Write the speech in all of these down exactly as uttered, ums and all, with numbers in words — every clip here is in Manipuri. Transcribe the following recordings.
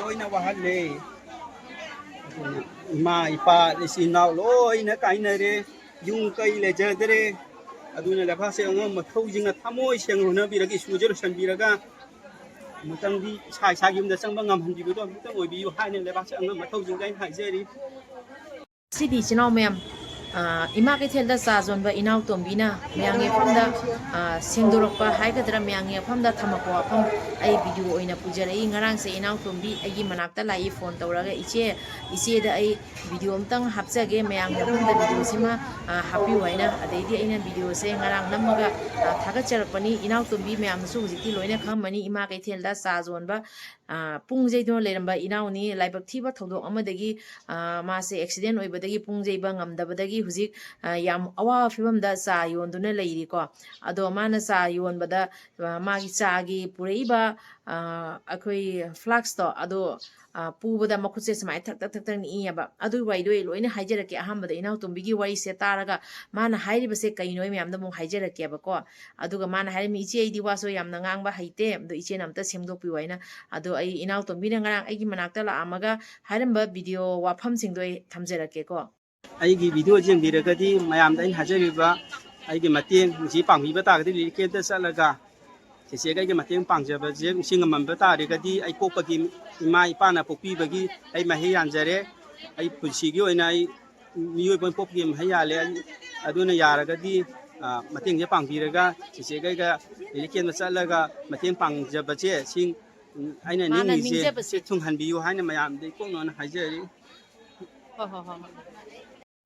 ꯂꯣꯏꯅ ꯋꯥꯍꯜꯂꯦ꯫ ꯑꯗꯨꯅ ꯏꯃꯥ, ꯏꯄꯥ, ꯏꯆꯤꯟ ꯏꯅꯥꯎ ꯂꯣꯏꯅ ꯀꯥꯏꯅꯔꯦ꯫ ꯌꯨꯝ ꯀꯩ ꯂꯩꯖꯗ꯭ꯔꯦ꯫ ꯑꯗꯨꯅ ꯂꯩꯕꯥꯛꯁꯦ ꯑꯉꯝ ꯃꯊꯧꯁꯤꯡꯅ ꯊꯃꯣꯏ ꯁꯦꯡꯅ ꯍꯣꯠꯅꯕꯤꯔꯒ, ꯏꯁꯨꯁꯦ ꯂꯣꯏꯁꯤꯟꯕꯤꯔꯒ, ꯑꯃꯨꯛꯇꯪꯗꯤ ꯏꯁꯥ ꯏꯁꯥꯒꯤ ꯌꯨꯝꯗ ꯆꯪꯕ ꯉꯝꯍꯟꯕꯤꯕꯗꯣ ꯑꯃꯨꯛꯇꯪ ꯑꯣꯏꯕꯤꯌꯨ ꯍꯥꯏꯅ ꯂꯩꯕꯥꯛꯁꯦ ꯑꯉꯝ ꯃꯊꯧꯁꯤꯡꯗ ꯑꯩꯅ ꯍꯥꯏꯖꯔꯤ꯫ ꯁꯤꯗꯤ ꯏꯆꯤꯟ ꯏꯅꯥꯎ ꯃꯌꯥꯝ, ꯑ, ꯏꯃꯥ ꯀꯩꯊꯦꯜꯗ ꯆꯥ ꯌꯣꯟꯕ ꯏꯅꯥꯎ ꯇꯣꯝꯕꯤꯅ ꯃꯌꯥꯝꯒꯤ ꯃꯐꯝꯗ, ꯑ, ꯁꯦꯡꯗꯣꯔꯛꯄ ꯍꯥꯏꯒꯗ꯭ꯔꯥ, ꯃꯌꯥꯝꯒꯤ ꯃꯐꯝꯗ ꯊꯝꯃꯛꯄ ꯋꯥꯐꯝ ꯑꯩ ꯚꯤꯗꯤꯑꯣ ꯑꯣꯏꯅ ꯄꯨꯖꯔꯛꯏ꯫ ꯉꯔꯥꯡꯁꯦ ꯏꯅꯥꯎ ꯇꯣꯝꯕꯤ ꯑꯩꯒꯤ ꯃꯅꯥꯛꯇ ꯂꯥꯛꯏ, ꯐꯣꯟ ꯇꯧꯔꯒ, "ꯏꯆꯦ, ꯏꯆꯦꯗ ꯑꯩ ꯚꯤꯗꯤꯑꯣ ꯑꯝꯇꯪ ꯍꯥꯞꯆꯒꯦ, ꯃꯌꯥꯝꯒꯤ ꯃꯐꯝꯗ ꯚꯤꯗꯤꯑꯣꯁꯤꯃ, ꯑ, ꯍꯥꯞꯄꯤꯌꯨ" ꯍꯥꯏꯅ꯫ ꯑꯗꯩꯗꯤ ꯑꯩꯅ ꯚꯤꯗꯤꯑꯣꯁꯦ ꯉꯔꯥꯡ ꯅꯝꯃꯒ, ꯑ, ꯊꯥꯒꯠꯆꯔꯛꯄꯅꯤ꯫ ꯏꯅꯥꯎ ꯇꯣꯝꯕꯤ ꯃꯌꯥꯝꯅꯁꯨ ꯍꯧꯖꯤꯛꯇꯤ ꯂꯣꯏꯅ ꯈꯪꯉꯝꯃꯅꯤ, ꯏꯃꯥ ꯀꯩꯊꯦꯜꯗ ꯆꯥ ꯌꯣꯟꯕ, ꯑ, ꯄꯨꯡ ꯌꯩꯗꯨꯅ ꯂꯩꯔꯝꯕ ꯏꯅꯥꯎꯅꯤ꯫ ꯂꯥꯏꯕꯛ ꯊꯤꯕ ꯊꯧꯗꯣꯛ ꯑꯃꯗꯒꯤ, ꯑ, ꯃꯥꯁꯦ ꯑꯦꯛꯁꯤꯗꯦꯟ ꯑꯣꯏꯕꯗꯒꯤ ꯄꯨꯡ ꯌꯩꯕ ꯉꯝꯗꯕꯗꯒꯤ ꯍꯧꯖꯤꯛ, ꯑ, ꯌꯥꯝ ꯑꯋꯥꯕ ꯐꯤꯕꯝꯗ ꯆꯥ ꯌꯣꯟꯗꯨꯅ ꯂꯩꯔꯤꯀꯣ꯫ ꯑꯗꯣ ꯃꯥꯅ ꯆꯥ ꯌꯣꯟꯕꯗ, ꯑ, ꯃꯥꯒꯤ ꯆꯥꯒꯤ ꯄꯨꯔꯛꯏꯕ, ꯑ, ꯑꯩꯈꯣꯏ ꯐ꯭ꯂꯥꯛꯁꯇꯣ, ꯑꯗꯣ, ꯑ, ꯄꯨꯕꯗ ꯃꯈꯨꯠꯁꯦ ꯁꯨꯃꯥꯏꯅ ꯊꯛ ꯊꯛ ꯊꯛ ꯊꯛ ꯅꯤꯛꯏꯑꯕ꯫ ꯑꯗꯨꯒꯤ ꯋꯥꯔꯤꯗꯣ ꯑꯩ ꯂꯣꯏꯅ ꯍꯥꯏꯖꯔꯛꯀꯦ꯫ ꯑꯍꯥꯟꯕꯗ ꯏꯅꯥꯎꯇꯣꯝꯕꯤꯒꯤ ꯋꯥꯔꯤꯁꯦ ꯇꯥꯔꯒ ꯃꯥꯅ ꯍꯥꯏꯔꯤꯕꯁꯦ ꯀꯩꯅꯣ ꯑꯩ ꯃꯌꯥꯝꯗ ꯑꯃꯨꯛ ꯍꯥꯏꯖꯔꯛꯀꯦꯕꯀꯣ꯫ ꯑꯗꯨꯒ ꯃꯥꯅ ꯍꯥꯏꯔꯝꯃꯤ, "ꯏꯆꯦ, ꯑꯩꯗꯤ ꯋꯥꯁꯨ ꯌꯥꯝꯅ ꯉꯥꯡꯕ ꯍꯩꯇꯦ, ꯑꯗꯣ ꯏꯆꯦꯅ ꯑꯝꯇ ꯁꯦꯝꯗꯣꯛꯄꯤꯌꯨ" ꯍꯥꯏꯅ꯫ ꯑꯗꯣ ꯑꯩ ꯏꯅꯥꯎꯇꯣꯝꯕꯤꯅ ꯉꯔꯥꯡ ꯑꯩꯒꯤ ꯃꯅꯥꯛꯇ ꯂꯥꯛꯑꯝꯃꯒ ꯍꯥꯏꯔꯝꯕ ꯚꯤꯗꯤꯑꯣ ꯋꯥꯐꯝꯁꯤꯡꯗꯣ ꯑꯩ ꯊꯝꯖꯔꯛꯀꯦꯀꯣ꯫ ꯑꯩꯒꯤ ꯚꯤꯗꯤꯑꯣ ꯌꯦꯡꯕꯤꯔꯒꯗꯤ ꯃꯌꯥꯝꯗ ꯑꯩꯅ ꯍꯥꯏꯖꯔꯤꯕ ꯑꯩꯒꯤ ꯃꯇꯦꯡ, ꯅꯨꯡꯁꯤ ꯄꯥꯡꯕꯤꯕ ꯇꯥꯔꯒꯗꯤ ꯔꯤꯂꯤꯐ ꯀꯦꯝꯞꯇ ꯆꯠꯂꯒ ꯆꯦꯆꯦꯒ ꯑꯩꯒ ꯃꯇꯦꯡ ꯄꯥꯡꯖꯕꯁꯦ ꯅꯤꯡꯁꯤꯡ ꯉꯝꯃꯝꯕ ꯇꯥꯔꯒꯗꯤ ꯑꯩ ꯄꯣꯛꯄꯒꯤ ꯏꯃꯥ ꯏꯄꯥꯅ ꯄꯣꯛꯄꯤꯕꯒꯤ ꯑꯩ ꯃꯍꯩ ꯌꯥꯟꯖꯔꯦ꯫ ꯑꯩ ꯄꯨꯟꯁꯤꯒꯤ ꯑꯣꯏꯅ ꯑꯩ ꯃꯤꯑꯣꯏꯕ ꯑꯣꯏꯅ ꯄꯣꯛꯄꯒꯤ ꯃꯍꯩ ꯌꯥꯜꯂꯦ꯫ ꯑꯩ ꯑꯗꯨꯅ ꯌꯥꯔꯒꯗꯤ, ꯑ, ꯃꯇꯦꯡꯁꯦ ꯄꯥꯡꯕꯤꯔꯒ ꯆꯦꯆꯦꯒ ꯑꯩꯒ ꯔꯤꯂꯤꯐ ꯀꯦꯝꯞꯇ ꯆꯠꯂꯒ ꯃꯇꯦꯡ ꯄꯥꯡꯖꯕꯁꯦ ꯁꯤ, ꯎꯝ, ꯑꯩꯅ ꯃꯥꯅ ꯅꯤꯡꯉꯤꯁꯦ ꯅꯤꯡꯖꯕꯁꯦ꯫ ꯁꯤ ꯊꯨꯡꯍꯟꯕꯤꯌꯨ ꯍꯥꯏꯅ ꯃꯌꯥꯝꯗ ꯏꯀꯣꯛꯅꯅ ꯍꯥꯏꯖꯔꯤ꯫ ꯍꯣꯏ, ꯍꯣꯏ, ꯍꯣꯏ, ꯍꯣꯏ꯫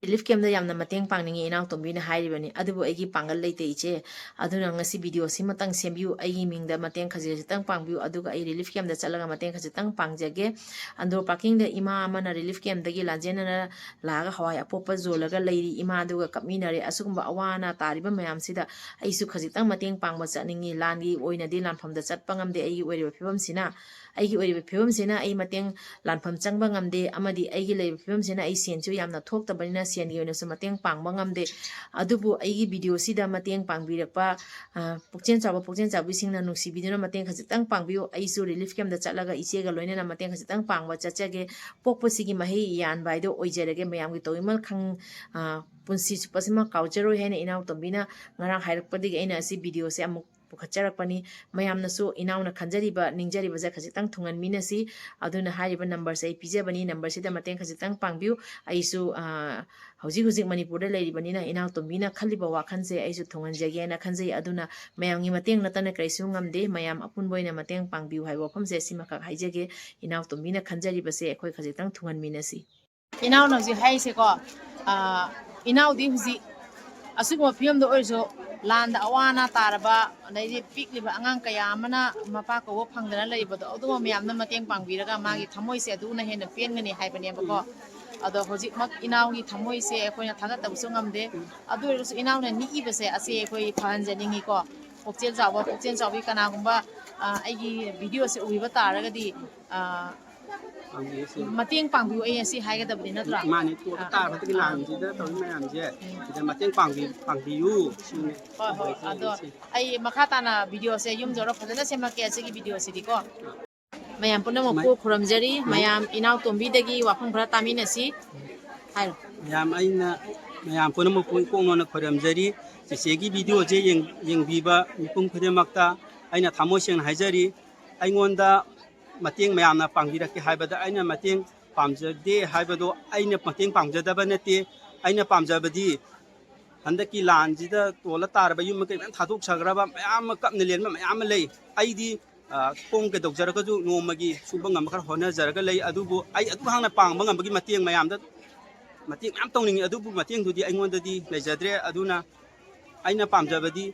ꯔꯤꯂꯤꯐ ꯀꯦꯝꯞꯇ ꯌꯥꯝꯅ ꯃꯇꯦꯡ ꯄꯥꯡꯅꯤꯡꯉꯤ ꯏꯅꯥꯎꯇꯣꯝꯕꯤꯅ ꯍꯥꯏꯔꯤꯕꯅꯤ, ꯑꯗꯨꯕꯨ ꯑꯩꯒꯤ ꯄꯥꯡꯒꯜ ꯂꯩꯇꯦ ꯏꯆꯦ, ꯑꯗꯨꯅ ꯉꯁꯤ ꯚꯤꯗꯤꯑꯣꯁꯤꯃꯇꯪ ꯁꯦꯝꯕꯤꯌꯨ, ꯑꯩꯒꯤ ꯃꯤꯡꯗ ꯃꯇꯦꯡ ꯈꯖꯤꯛ ꯈꯖꯤꯛꯇꯪ ꯄꯥꯡꯕꯤꯌꯨ, ꯑꯗꯨꯒ ꯑꯩ ꯔꯤꯂꯤꯐ ꯀꯦꯝꯞꯇ ꯆꯠꯂꯒ ꯃꯇꯦꯡ ꯈꯖꯤꯛꯇꯪ ꯄꯥꯡꯖꯒꯦ꯫ ꯑꯟꯗ꯭ꯔꯣ ꯄꯥꯔꯀꯤꯡꯗ ꯏꯃꯥ ꯑꯃꯅ ꯔꯤꯂꯤꯐ ꯀꯦꯝꯞꯇꯒꯤ ꯂꯥꯟꯖꯦꯟꯅꯅ ꯂꯥꯛꯑꯒ ꯍꯋꯥꯏ ꯑꯄꯣꯞꯄ ꯌꯣꯜꯂꯒ ꯂꯩꯔꯤ, ꯏꯃꯥꯗꯨꯒ ꯀꯞꯃꯤꯟꯅꯔꯦ꯫ ꯑꯁꯤꯒꯨꯝꯕ ꯑꯋꯥ ꯑꯅꯥ ꯇꯥꯔꯤꯕ ꯃꯌꯥꯝꯁꯤꯗ ꯑꯩꯁꯨ ꯈꯖꯤꯛꯇꯪ ꯃꯇꯦꯡ ꯄꯥꯡꯕ ꯆꯠꯅꯤꯡꯉꯤ꯫ ꯂꯥꯟꯒꯤ ꯑꯣꯏꯅꯗꯤ ꯂꯥꯟꯐꯝꯗ ꯆꯠꯄ ꯉꯝꯗꯦ ꯑꯩꯒꯤ ꯑꯣꯏꯔꯤꯕ ꯐꯤꯕꯝꯁꯤꯅ꯫ ꯑꯩꯒꯤ ꯑꯣꯏꯔꯤꯕ ꯐꯤꯕꯝꯁꯤꯅ ꯑꯩ ꯃꯇꯦꯡ ꯂꯥꯟꯐꯝ ꯆꯪꯕ ꯉꯝꯗꯦ, ꯑꯃꯗꯤ ꯑꯩꯒꯤ ꯂꯩꯔꯤꯕ ꯐꯤꯕꯝꯁꯤꯅ ꯑꯩ ꯁꯦꯟꯁꯨ ꯌꯥꯝꯅ ꯊꯣꯛꯇꯕꯅꯤꯅ ꯁꯦꯟꯒꯤ ꯑꯣꯏꯅꯁꯨ ꯃꯇꯦꯡ ꯄꯥꯡꯕ ꯉꯝꯗꯦ꯫ ꯑꯗꯨꯕꯨ ꯑꯩꯒꯤ ꯚꯤꯗꯤꯑꯣꯁꯤꯗ ꯃꯇꯦꯡ ꯄꯥꯡꯕꯤꯔꯛꯄ, ꯑ, ꯄꯨꯛꯆꯦꯜ ꯆꯥꯎꯕ ꯄꯨꯛꯆꯦꯜ ꯆꯥꯎꯕꯤꯁꯤꯡꯅ ꯅꯨꯡꯁꯤꯕꯤꯗꯨꯅ ꯃꯇꯦꯡ ꯈꯖꯤꯛꯇꯪ ꯄꯥꯡꯕꯤꯌꯨ꯫ ꯑꯩꯁꯨ ꯔꯤꯂꯤꯐ ꯀꯦꯝꯞꯇ ꯆꯠꯂꯒ ꯏꯆꯦꯒ ꯂꯣꯏꯅꯅ ꯃꯇꯦꯡ ꯈꯖꯤꯛꯇꯪ ꯄꯥꯡꯕ ꯆꯠꯆꯒꯦ꯫ ꯄꯣꯛꯄꯁꯤꯒꯤ ꯃꯍꯩ ꯌꯥꯟꯕ ꯍꯥꯏꯗꯣ ꯑꯣꯏꯖꯔꯒꯦ꯫ ꯃꯌꯥꯝꯒꯤ ꯇꯧꯕꯤꯃꯜ ꯈꯪ-, ꯑ, ꯄꯨꯟꯁꯤ ꯆꯨꯞꯄꯁꯤꯃ ꯀꯥꯎꯖꯔꯣꯏ ꯍꯥꯏꯅ ꯏꯅꯥꯎ ꯇꯣꯝꯕꯤꯅ ꯉꯔꯥꯡ ꯍꯥꯏꯔꯛꯄꯗꯒꯤ ꯑꯩꯅ ꯑꯁꯤ ꯚꯤꯗꯤꯑꯣꯁꯦ ꯑꯃꯨꯛ ꯄꯨꯈꯠꯆꯔꯛꯄꯅꯤ꯫ ꯃꯌꯥꯝꯅꯁꯨ ꯏꯅꯥꯎꯅ ꯈꯟꯖꯔꯤꯕ, ꯅꯤꯡꯖꯔꯤꯕꯁꯦ ꯈꯖꯤꯛꯇꯪ ꯊꯨꯡꯍꯟꯃꯤꯟꯅꯁꯤ꯫ ꯑꯗꯨꯅ ꯍꯥꯏꯔꯤꯕ ꯅꯝꯕꯔꯁꯦ ꯑꯩ ꯄꯤꯖꯕꯅꯤ, ꯅꯝꯕꯔꯁꯤꯗ ꯃꯇꯦꯡ ꯈꯖꯤꯛꯇꯪ ꯄꯥꯡꯕꯤꯌꯨ꯫ ꯑꯩꯁꯨ, ꯑ, ꯍꯧꯖꯤꯛ ꯍꯧꯖꯤꯛ ꯃꯅꯤꯄꯨꯔꯗ ꯂꯩꯔꯤꯕꯅꯤꯅ ꯏꯅꯥꯎ ꯇꯣꯝꯕꯤꯅ ꯈꯜꯂꯤꯕ ꯋꯥꯈꯜꯁꯦ ꯑꯩꯁꯨ ꯊꯨꯡꯍꯟꯖꯒꯦꯅ ꯈꯟꯖꯩ꯫ ꯑꯗꯨꯅ ꯃꯌꯥꯝꯒꯤ ꯃꯇꯦꯡ ꯅꯠꯇꯅ ꯀꯔꯤꯁꯨ ꯉꯝꯗꯦ꯫ ꯃꯌꯥꯝ ꯑꯄꯨꯟꯕ ꯑꯣꯏꯅ ꯃꯇꯦꯡ ꯄꯥꯡꯕꯤꯌꯨ ꯍꯥꯏꯕ ꯋꯥꯐꯝꯁꯦ ꯑꯁꯤꯃꯈꯛ ꯍꯥꯏꯖꯒꯦ꯫ ꯏꯅꯥꯎ ꯇꯣꯝꯕꯤꯅ ꯈꯟꯖꯔꯤꯕꯁꯦ ꯑꯩꯈꯣꯏ ꯈꯖꯤꯛꯇꯪ ꯊꯨꯡꯍꯟꯃꯤꯟꯅꯁꯤ꯫ ꯏꯅꯥꯎꯅ ꯍꯧꯖꯤꯛ ꯍꯥꯏꯔꯤꯁꯦꯀꯣ, ꯑ, ꯏꯅꯥꯎꯗꯤ ꯍꯧꯖꯤꯛ ꯑꯁꯤꯒꯨꯝꯕ ꯐꯤꯕꯝꯗ ꯑꯣꯏꯔꯁꯨ ꯂꯥꯟꯗ ꯑꯋꯥ ꯑꯅꯥ ꯇꯥꯔꯕ, ꯑꯗꯩꯗꯤ ꯄꯤꯛꯂꯤꯕ ꯑꯉꯥꯡ ꯀꯌꯥ ꯑꯃꯅ ꯃꯄꯥ ꯀꯧꯕ ꯐꯪꯗꯅ ꯂꯩꯔꯤꯕꯗꯣ, ꯑꯗꯨꯒꯨꯝꯕ ꯃꯌꯥꯝꯅ ꯃꯇꯦꯡ ꯄꯥꯡꯕꯤꯔꯒ ꯃꯥꯒꯤ ꯊꯃꯣꯏꯁꯦ ꯑꯗꯨꯅ ꯍꯦꯟꯅ ꯄꯦꯟꯒꯅꯤ ꯍꯥꯏꯕꯅꯦꯕꯀꯣ꯫ ꯑꯗꯣ ꯍꯧꯖꯤꯛꯃꯛ ꯏꯅꯥꯎꯒꯤ ꯊꯃꯣꯏꯁꯦ ꯑꯩꯈꯣꯏꯅ ꯊꯥꯒꯠꯇꯕꯁꯨ ꯉꯝꯗꯦ꯫ ꯑꯗꯨ ꯑꯣꯏꯔꯒꯁꯨ ꯏꯅꯥꯎꯅ ꯅꯤꯛꯏꯕꯁꯦ ꯑꯁꯤ ꯑꯩꯈꯣꯏ ꯐꯍꯟꯖꯅꯤꯡꯉꯤꯀꯣ꯫ ꯄꯨꯛꯆꯦꯜ ꯆꯥꯎꯕ, ꯄꯨꯛꯆꯦꯜ ꯆꯥꯎꯕꯤ ꯀꯅꯥꯒꯨꯝꯕ, ꯑ, ꯑꯩꯒꯤ ꯚꯤꯗꯤꯑꯣꯁꯦ ꯎꯕꯤꯕ ꯇꯥꯔꯒꯗꯤ, ꯑ, ꯄꯥꯡꯕꯤꯔꯁꯤ꯫ ꯃꯇꯦꯡ ꯄꯥꯡꯕꯤꯌꯨ, ꯑꯩ ꯑꯁꯤ ꯍꯥꯏꯒꯗꯕꯗꯤ ꯅꯠꯇ꯭ꯔꯥ? ꯃꯥꯅꯦ, ꯇꯣꯛ ꯇꯥꯕꯗꯒꯤ ꯑꯥ꯫ ꯂꯥꯟꯁꯤꯗ ꯇꯧꯔꯤ ꯃꯌꯥꯝꯁꯦ ꯎꯝ꯫ ꯁꯤꯗ ꯃꯇꯦꯡ ꯄꯥꯡꯕꯤ-, ꯄꯥꯡꯕꯤꯌꯨ ꯁꯤꯅꯤ꯫ ꯍꯣꯏ, ꯍꯣꯏ꯫ ꯑꯗꯣ ꯑꯩ ꯃꯈꯥ ꯇꯥꯅ ꯚꯤꯗꯤꯑꯣꯁꯦ ꯌꯨꯝ ꯌꯧꯔ ꯐꯖꯅ ꯁꯦꯝꯃꯛꯀꯦ ꯑꯁꯤꯒꯤ ꯚꯤꯗꯤꯑꯣꯁꯤꯗꯤꯀꯣ꯫ ꯃꯌꯥꯝ ꯄꯨꯝꯅꯃꯛꯄꯨ ꯃꯩ-, ꯈꯨꯔꯨꯝꯖꯔꯤ꯫ ꯃꯩ-, ꯃꯌꯥꯝ ꯏꯅꯥꯎ ꯇꯣꯝꯕꯤꯗꯒꯤ ꯋꯥꯐꯝ ꯈꯔ ꯇꯥꯃꯤꯟꯅꯁꯤ꯫ ꯍꯥꯏꯔꯣ꯫ ꯃꯌꯥꯝ ꯑꯩꯅ, ꯃꯌꯥꯝ ꯄꯨꯝꯅꯃꯛꯄꯨ ꯏꯀꯣꯛ ꯅꯣꯟꯅ ꯈꯨꯔꯨꯝꯖꯔꯤ꯫ ꯆꯦꯆꯦꯒꯤ ꯚꯤꯗꯤꯑꯣꯁꯦ ꯌꯦꯡ-, ꯌꯦꯡꯕꯤꯕ ꯃꯤꯄꯨꯝ ꯈꯨꯗꯤꯡꯃꯛꯇ ꯑꯩꯅ ꯊꯃꯣꯏ ꯁꯦꯡꯅ ꯍꯥꯏꯖꯔꯤ꯫ ꯑꯩꯉꯣꯟꯗ ꯃꯇꯦꯡ ꯃꯌꯥꯝꯅ ꯄꯥꯡꯕꯤꯔꯛꯀꯦ ꯍꯥꯏꯕꯗ ꯑꯩꯅ ꯃꯇꯦꯡ ꯄꯥꯝꯖꯗꯦ ꯍꯥꯏꯕꯗꯣ ꯑꯩꯅ ꯃꯇꯦꯡ ꯄꯥꯝꯖꯗꯕ ꯅꯠꯇꯦ꯫ ꯑꯩꯅ ꯄꯥꯝꯖꯕꯗꯤ ꯍꯟꯗꯛꯀꯤ ꯂꯥꯟꯁꯤꯗ ꯇꯣꯜꯂ ꯇꯥꯔꯕ ꯌꯨꯝ ꯃꯀꯩ ꯃꯌꯥꯝ ꯊꯥꯗꯣꯛꯆꯈ꯭ꯔꯕ ꯃꯌꯥꯝ ꯑꯃ ꯀꯞꯅ ꯂꯦꯟꯕ ꯃꯌꯥꯝ ꯑꯃ ꯂꯩ꯫ ꯑꯩꯗꯤ, ꯑ, ꯈꯣꯡ ꯀꯩꯗꯧꯖꯔꯒꯁꯨ ꯅꯣꯡꯃꯒꯤ ꯁꯨꯕ ꯉꯝꯕ ꯈꯔ ꯍꯣꯠꯅꯖꯔꯒ ꯂꯩ꯫ ꯑꯗꯨꯕꯨ ꯑꯩ ꯑꯗꯨ ꯍꯥꯟꯅ ꯄꯥꯡꯕ ꯉꯝꯕꯒꯤ ꯃꯇꯦꯡ ꯃꯌꯥꯝꯗ ꯃꯇꯦꯡ ꯃꯌꯥꯝ ꯇꯧꯅꯤꯡꯉꯤ꯫ ꯑꯗꯨꯕꯨ ꯃꯇꯦꯡꯗꯨꯗꯤ ꯑꯩꯉꯣꯟꯗꯗꯤ ꯂꯩꯖꯗ꯭ꯔꯦ꯫ ꯑꯗꯨꯅ ꯑꯩꯅ ꯄꯥꯝꯖꯕꯗꯤ,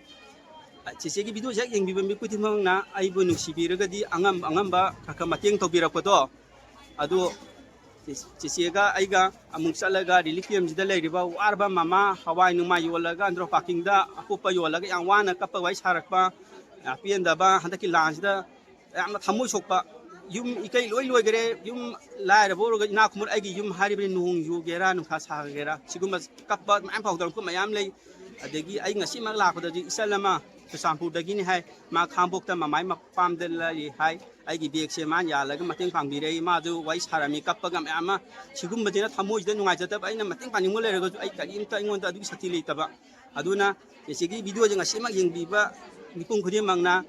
ꯆꯦꯆꯦꯒꯤ ꯚꯤꯗꯤꯑꯣꯁꯦ ꯍꯦꯛ ꯌꯦꯡꯕꯤꯕ ꯃꯤ ꯈꯨꯗꯤꯡꯃꯛꯅ ꯑꯩꯕꯨ ꯅꯨꯡꯁꯤꯕꯤꯔꯒꯗꯤ ꯑꯉꯝ ꯑꯉꯝꯕ ꯈꯔ ꯈꯔ ꯃꯇꯦꯡ ꯇꯧꯕꯤꯔꯛꯄꯗꯣ, ꯑꯗꯨ ꯆꯦ-, ꯆꯦꯆꯦꯒ ꯑꯩꯒ ꯑꯃꯨꯛ ꯆꯠꯂꯒ ꯔꯤꯂꯤꯐ ꯀꯦꯝꯁꯤꯗ ꯂꯩꯔꯤꯕ ꯋꯥꯔꯕ ꯃꯃꯥ, ꯍꯋꯥꯏ ꯅꯨꯡꯃꯥꯏ ꯌꯣꯜꯂꯒ ꯑꯟꯗ꯭ꯔꯣ ꯄꯥꯔꯀꯤꯡꯗ ꯑꯀꯨꯞꯄ ꯌꯣꯜꯂꯒ ꯌꯥꯝ ꯋꯥꯅ ꯀꯞꯄ ꯋꯥꯔꯤ ꯁꯥꯔꯛꯄ, ꯑ, ꯄꯦꯟꯗꯕ, ꯍꯟꯗꯛꯀꯤ ꯂꯥꯟꯁꯤꯗ ꯌꯥꯝꯅ ꯊꯃꯣꯏ ꯁꯣꯛꯄ ꯌꯨꯝ ꯏꯀꯩ ꯂꯣꯏ ꯂꯣꯏꯈꯔꯦ꯫ ꯌꯨꯝ ꯂꯥꯏꯔꯕ ꯑꯣꯏꯔꯒ ꯏꯅꯥꯛ ꯈꯨꯟꯕ, ꯑꯩꯒꯤ ꯌꯨꯝ ꯍꯥꯏꯔꯤꯕꯅꯤ, ꯅꯣꯡ ꯌꯨꯒꯦꯔꯥ ꯅꯨꯡꯁꯥ ꯁꯥꯒꯦꯔꯥ, ꯁꯤꯒꯨꯝꯕ ꯀꯞꯄ ꯃꯌꯥꯝ ꯐꯥꯎꯗꯔꯛꯄ ꯃꯌꯥꯝ ꯂꯩ꯫ ꯑꯗꯒꯤ ꯑꯩ ꯉꯁꯤꯃꯛ ꯂꯥꯛꯄꯗꯁꯨ ꯏꯆꯜ ꯑꯃ ꯆꯨꯔꯆꯥꯟꯄꯨꯔꯗꯒꯤꯅꯤ ꯍꯥꯏ, ꯃꯥ ꯈꯥꯡꯉꯕꯣꯛꯇ ꯃꯃꯥꯏ ꯃꯄꯥꯝꯗ ꯂꯩ ꯍꯥꯏ, ꯑꯩꯒꯤ ꯕꯦꯒꯁꯦ ꯃꯥꯅ ꯌꯥꯜꯂꯒ ꯃꯇꯦꯡ ꯄꯥꯡꯕꯤꯔꯛꯏ꯫ ꯃꯥꯁꯨ ꯋꯥꯔꯤ ꯁꯥꯔꯝꯃꯤ ꯀꯞꯄꯒ ꯃꯌꯥꯝ ꯑꯃ꯫ ꯁꯤꯒꯨꯝꯕꯁꯤꯅ ꯊꯃꯣꯏꯁꯤꯗ ꯅꯨꯡꯉꯥꯏꯖꯗꯕ, ꯑꯩꯅ ꯃꯇꯦꯡ ꯄꯥꯡꯅꯤꯡꯕ ꯂꯩꯔꯒꯁꯨ ꯑꯩ ꯀꯔꯤꯝꯇ ꯑꯩꯉꯣꯟꯗ ꯑꯗꯨꯒꯤ ꯁꯛꯇꯤ ꯂꯩꯇꯕ꯫ ꯑꯗꯨꯅ ꯆꯦꯆꯦꯒꯤ ꯚꯤꯗꯤꯑꯣꯁꯦ ꯉꯁꯤꯃꯛ ꯌꯦꯡꯕꯤꯕ ꯃꯤꯄꯨꯝ ꯈꯨꯗꯤꯡꯃꯛꯅ,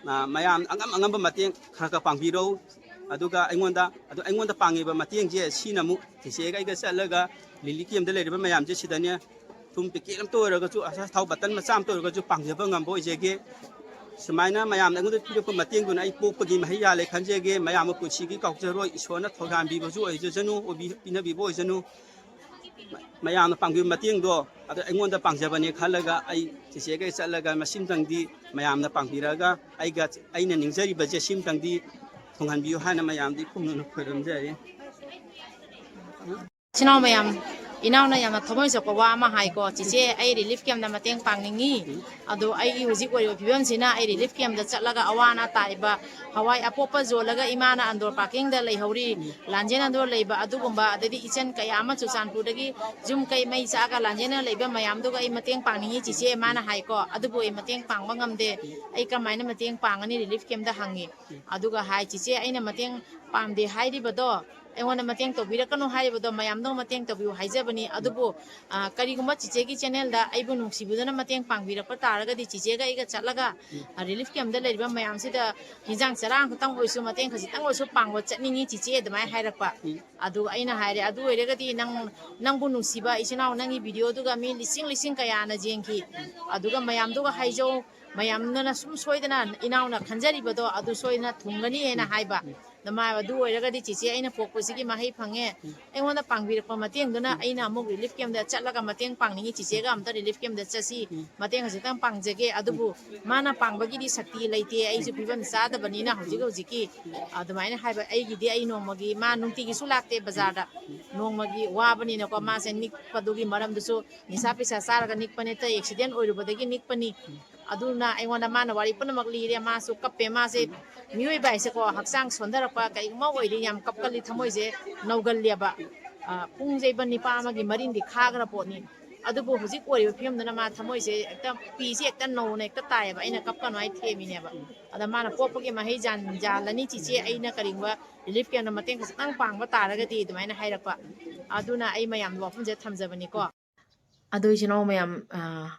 ꯑ, ꯃꯌꯥꯝ ꯑꯉꯝ ꯑꯉꯝꯕ ꯃꯇꯦꯡ ꯈꯔ ꯈꯔ ꯄꯥꯡꯕꯤꯔꯧ꯫ ꯑꯗꯨꯒ ꯑꯩꯉꯣꯟꯗ, ꯑꯗꯨ ꯑꯩꯉꯣꯟꯗ ꯄꯥꯡꯉꯤꯕ ꯃꯇꯦꯡꯁꯦ ꯁꯤꯅ ꯑꯃꯨꯛ ꯆꯦꯆꯦꯒ ꯑꯩꯒ ꯆꯠꯂꯒ ꯔꯤꯂꯤꯐ ꯀꯦꯝꯗ ꯂꯩꯔꯤꯕ ꯃꯌꯥꯝꯁꯦ ꯁꯤꯗꯅꯦ, ꯊꯨꯝ ꯄꯦꯀꯦꯠ ꯑꯃꯇ ꯑꯣꯏꯔꯒꯁꯨ, ꯑꯆꯥꯊꯥꯎ ꯕꯇꯟ ꯃꯆꯥ ꯑꯃꯇ ꯑꯣꯏꯔꯒꯁꯨ ꯄꯥꯡꯖꯕ ꯉꯝꯕ ꯑꯣꯏꯖꯒꯦ꯫ ꯁꯨꯃꯥꯏꯅ ꯃꯌꯥꯝꯅ ꯑꯩꯉꯣꯟꯗ ꯄꯤꯔꯛꯄ ꯃꯇꯦꯡꯗꯨꯅ ꯑꯩ ꯄꯣꯛꯄꯒꯤ ꯃꯍꯩ ꯌꯥꯜꯂꯦ ꯈꯟꯖꯒꯦ꯫ ꯃꯌꯥꯝꯕꯨ ꯄꯨꯟꯁꯤꯒꯤ ꯀꯥꯎꯖꯔꯣꯏ꯫ ꯏꯁꯣꯔꯅ ꯊꯧꯖꯥꯟꯕꯤꯕꯁꯨ ꯑꯣꯏꯖꯁꯅꯨ, ꯑꯣꯏꯕꯤ-, ꯄꯤꯅꯕꯤꯕ ꯑꯣꯏꯖꯅꯨ꯫ ꯃꯌꯥꯝꯅ ꯄꯥꯡꯕꯤꯕ ꯃꯇꯦꯡꯗꯣ ꯑꯗꯣ ꯑꯩꯉꯣꯟꯗ ꯄꯥꯡꯖꯕꯅꯦ ꯈꯜꯂꯒ ꯑꯩ ꯆꯦꯆꯦꯒ ꯆꯠꯂꯒ ꯃꯁꯤꯝꯇꯪꯗꯤ ꯃꯌꯥꯝꯅ ꯄꯥꯡꯕꯤꯔꯒ ꯑꯩꯒ, ꯑꯩꯅ ꯅꯤꯡꯖꯔꯤꯕꯁꯦ ꯁꯤꯝꯇꯪꯗꯤ ꯊꯨꯡꯍꯟꯕꯤꯌꯨ ꯍꯥꯏꯅ ꯃꯌꯥꯝꯗꯤ ꯈꯨꯝꯅꯅ ꯈꯣꯏꯔꯝꯖꯔꯤ꯫ ꯏꯆꯤꯟ ꯏꯅꯥꯎ ꯃꯌꯥꯝ, ꯏꯅꯥꯎꯅ ꯌꯥꯝꯅ ꯊꯃꯣꯏ ꯁꯣꯛꯄ ꯋꯥ ꯑꯃ ꯍꯥꯏꯀꯣ, "ꯆꯦꯆꯦ, ꯑꯩ ꯔꯤꯂꯤꯐ ꯀꯦꯝꯗ ꯃꯇꯦꯡ ꯄꯥꯡꯅꯤꯡꯉꯤ꯫ ꯑꯗꯣ ꯑꯩꯒꯤ ꯍꯧꯖꯤꯛ ꯑꯣꯏꯔꯤꯕ ꯐꯤꯕꯝꯁꯤꯅ ꯑꯩ ꯔꯤꯂꯤꯐ ꯀꯦꯝꯗ ꯆꯠꯂꯒ ꯑꯋꯥ ꯑꯅꯥ ꯇꯥꯔꯤꯕ ꯍꯋꯥꯏ ꯑꯄꯣꯞꯄ ꯌꯣꯜꯂꯒ ꯏꯃꯥꯅ ꯑꯟꯗꯣꯔ ꯄꯥꯔꯀꯤꯡꯗ ꯂꯩꯍꯧꯔꯤ, ꯂꯥꯟꯖꯦꯟ ꯑꯟꯗꯣꯔ ꯂꯩꯕ ꯑꯗꯨꯒꯨꯝꯕ, ꯑꯗꯩꯗꯤ ꯏꯆꯟ ꯀꯌꯥ ꯑꯃ ꯆꯨꯔꯆꯥꯟꯄꯨꯔꯗꯒꯤ ꯌꯨꯝ ꯀꯩ ꯃꯩ ꯆꯥꯛꯑꯒ ꯂꯥꯟꯖꯦꯟꯅ ꯂꯩꯕ ꯃꯌꯥꯝꯗꯨꯒ ꯑꯩ ꯃꯇꯦꯡ ꯄꯥꯡꯅꯤꯡꯉꯤ ꯆꯦꯆꯦ", ꯃꯥꯅ ꯍꯥꯏꯀꯣ꯫ "ꯑꯗꯨꯕꯨ ꯑꯩ ꯃꯇꯦꯡ ꯄꯥꯡꯕ ꯉꯝꯗꯦ, ꯑꯩ ꯀꯃꯥꯏꯅ ꯃꯇꯦꯡ ꯄꯥꯡꯒꯅꯤ?" ꯔꯤꯂꯤꯐ ꯀꯦꯝꯗ ꯍꯪꯉꯤ꯫ ꯑꯗꯨꯒ ꯍꯥꯏ, "ꯆꯦꯆꯦ, ꯑꯩꯅ ꯃꯇꯦꯡ ꯄꯥꯝꯗꯦ ꯍꯥꯏꯔꯤꯕꯗꯣ, ꯑꯩꯉꯣꯟꯗ ꯃꯇꯦꯡ ꯇꯧꯕꯤꯔꯛꯀꯅꯨ ꯍꯥꯏꯔꯤꯕꯗꯣ, ꯃꯌꯥꯝꯗꯣ ꯃꯇꯦꯡ ꯇꯧꯕꯤꯌꯨ ꯍꯥꯏꯖꯕꯅꯤ꯫ ꯑꯗꯨꯕꯨ, ꯑ, ꯀꯔꯤꯒꯨꯝꯕ ꯆꯦꯆꯦꯒꯤ ꯆꯦꯅꯦꯜꯗ ꯑꯩꯕꯨ ꯅꯨꯡꯁꯤꯕꯤꯗꯨꯅ ꯃꯇꯦꯡ ꯄꯥꯡꯕꯤꯔꯛꯄ ꯇꯥꯔꯒꯗꯤ ꯆꯦꯆꯦꯒ ꯑꯩꯒ ꯆꯠꯂꯒ, ꯑ, ꯔꯤꯂꯤꯐ ꯀꯦꯝꯗ ꯂꯩꯔꯤꯕ ꯃꯌꯥꯝꯁꯤꯗ ꯍꯤꯟꯖꯥꯡ ꯆꯔꯥ ꯈꯛꯇꯪ ꯑꯣꯏꯔꯁꯨ ꯃꯇꯦꯡ ꯈꯖꯤꯛꯇꯪ ꯑꯣꯏꯔꯁꯨ ꯄꯥꯡꯕ ꯆꯠꯅꯤꯡꯉꯤ ꯆꯦꯆꯦ", ꯑꯗꯨꯃꯥꯏꯅ ꯍꯥꯏꯔꯛꯄ꯫ ꯑꯗꯨꯒ ꯑꯩꯅ ꯍꯥꯏꯔꯦ, "ꯑꯗꯨ ꯑꯣꯏꯔꯒꯗꯤ ꯅꯪ, ꯅꯪꯕꯨ ꯅꯨꯡꯁꯤꯕ ꯏꯆꯤꯟ ꯏꯅꯥꯎ, ꯅꯪꯒꯤ ꯚꯤꯗꯤꯑꯣꯗꯨꯒ ꯃꯤ ꯂꯤꯁꯤꯡ ꯂꯤꯁꯤꯡ ꯀꯌꯥꯅ ꯌꯦꯡꯈꯤ꯫ ꯑꯗꯨꯒ ꯃꯌꯥꯝꯗꯨꯒ ꯍꯥꯏꯖꯧ, ꯃꯌꯥꯝꯗꯨꯅ ꯁꯨꯝ ꯁꯣꯏꯗꯅ ꯏꯅꯥꯎꯅ ꯈꯟꯖꯔꯤꯕꯗꯣ ꯑꯗꯨ ꯁꯣꯏꯗꯅ ꯊꯨꯡꯒꯅꯤ" ꯍꯥꯏꯅ ꯍꯥꯏꯕ꯫ ꯑꯗꯨꯃꯥꯏꯅ ꯑꯗꯨ ꯑꯣꯏꯔꯒꯗꯤ ꯆꯦꯆꯦ, ꯑꯩꯅ ꯄꯣꯛꯄꯁꯤꯒꯤ ꯃꯍꯩ ꯐꯪꯉꯦ꯫ ꯑꯩꯉꯣꯟꯗ ꯄꯥꯡꯕꯤꯔꯛꯄ ꯃꯇꯦꯡꯗꯨꯅ ꯑꯩꯅ ꯑꯃꯨꯛ ꯔꯤꯂꯤꯐ ꯀꯦꯝꯗ ꯆꯠꯂꯒ ꯃꯇꯦꯡ ꯄꯥꯡꯅꯤꯡꯉꯤ꯫ ꯆꯦꯆꯦꯒ ꯑꯝꯇ ꯔꯤꯂꯤꯐ ꯀꯦꯝꯗ ꯆꯠꯁꯤ, ꯃꯇꯦꯡ ꯈꯖꯤꯛꯇꯪ ꯄꯥꯡꯖꯒꯦ꯫ ꯑꯗꯨꯕꯨ ꯃꯥꯅ ꯄꯥꯡꯕꯒꯤꯗꯤ ꯁꯛꯇꯤ ꯂꯩꯇꯦ, ꯑꯩꯁꯨ ꯐꯤꯕꯝ ꯆꯥꯗꯕꯅꯤꯅ ꯍꯧꯖꯤꯛ ꯍꯧꯖꯤꯛꯀꯤ꯫ ꯑꯗꯨꯃꯥꯏꯅ ꯍꯥꯏꯕ꯫ ꯑꯩꯒꯤꯗꯤ ꯑꯩ ꯅꯣꯡꯃꯒꯤ, ꯃꯥ ꯅꯨꯡꯇꯤꯒꯤꯁꯨ ꯂꯥꯛꯇꯦ ꯕꯖꯥꯔꯗ, ꯅꯣꯡꯃꯒꯤ ꯋꯥꯕꯅꯤꯅꯀꯣ, ꯃꯥꯁꯦ ꯅꯤꯛꯄꯗꯨꯒꯤ ꯃꯔꯝꯗꯨꯁꯨ ꯅꯤꯁꯥ ꯄꯩꯁꯥ ꯆꯥꯔꯒ ꯅꯤꯛꯄ ꯅꯠꯇꯦ, ꯑꯦꯛꯁꯤꯗꯦꯟ ꯑꯣꯏꯔꯨꯕꯗꯒꯤ ꯅꯤꯛꯄꯅꯤ꯫ ꯑꯗꯨꯅ ꯑꯩꯉꯣꯟꯗ ꯃꯥꯅ ꯋꯥꯔꯤ ꯄꯨꯝꯅꯃꯛ ꯂꯤꯔꯦ꯫ ꯃꯥꯁꯨ ꯀꯞꯄꯦ꯫ ꯃꯥꯁꯦ ꯃꯤꯑꯣꯏꯕ ꯍꯥꯏꯁꯦꯀꯣ, ꯍꯛꯆꯥꯡ ꯁꯣꯟꯊꯔꯛꯄ ꯀꯔꯤꯒꯨꯝꯕ ꯑꯣꯏꯔꯗꯤ ꯌꯥꯝ ꯀꯞꯀꯜꯂꯤ, ꯊꯃꯣꯏꯁꯦ ꯅꯧꯒꯜꯂꯦꯕ꯫ ꯑ, ꯄꯨꯡꯁꯦ ꯏꯕ ꯅꯤꯄꯥ ꯑꯃꯒꯤ ꯃꯔꯤꯟꯗꯤ ꯈꯥꯈ꯭ꯔ ꯄꯣꯠꯅꯤ꯫ ꯑꯗꯨꯕꯨ ꯍꯧꯖꯤꯛ ꯑꯣꯏꯔꯤꯕ ꯐꯤꯕꯝꯗꯨꯅ ꯃꯥ ꯊꯃꯣꯏꯁꯦ ꯍꯦꯛꯇ, ꯄꯤꯁꯦ ꯍꯦꯛꯇ ꯅꯧꯅ ꯍꯦꯛꯇ ꯇꯥꯏꯌꯦꯕ꯫ ꯑꯩꯅ ꯀꯞꯀꯅꯨ ꯍꯥꯏ ꯊꯦꯝꯃꯤꯅꯦꯕ꯫ ꯑꯗ ꯃꯥꯅ "ꯄꯣꯛꯄꯒꯤ ꯃꯍꯩ ꯌꯥꯟ-, ꯌꯥꯜꯂꯅꯤ ꯆꯤꯆꯦ, ꯑꯩꯅ ꯀꯔꯤꯒꯨꯝꯕ ꯔꯤꯂꯤꯐ ꯀꯦꯝꯞꯇ ꯃꯇꯦꯡ ꯈꯖꯤꯛꯇꯪ ꯄꯥꯡꯕ ꯇꯥꯔꯒꯗꯤ", ꯑꯗꯨꯃꯥꯏꯅ ꯍꯥꯏꯔꯛꯄ꯫ ꯑꯗꯨꯅ ꯑꯩ ꯃꯌꯥꯝꯗ ꯋꯥꯐꯝꯁꯦ ꯊꯝꯖꯕꯅꯤꯀꯣ꯫ ꯑꯗꯣ ꯏꯆꯤꯟ ꯏꯅꯥꯎ ꯃꯌꯥꯝ, ꯑ,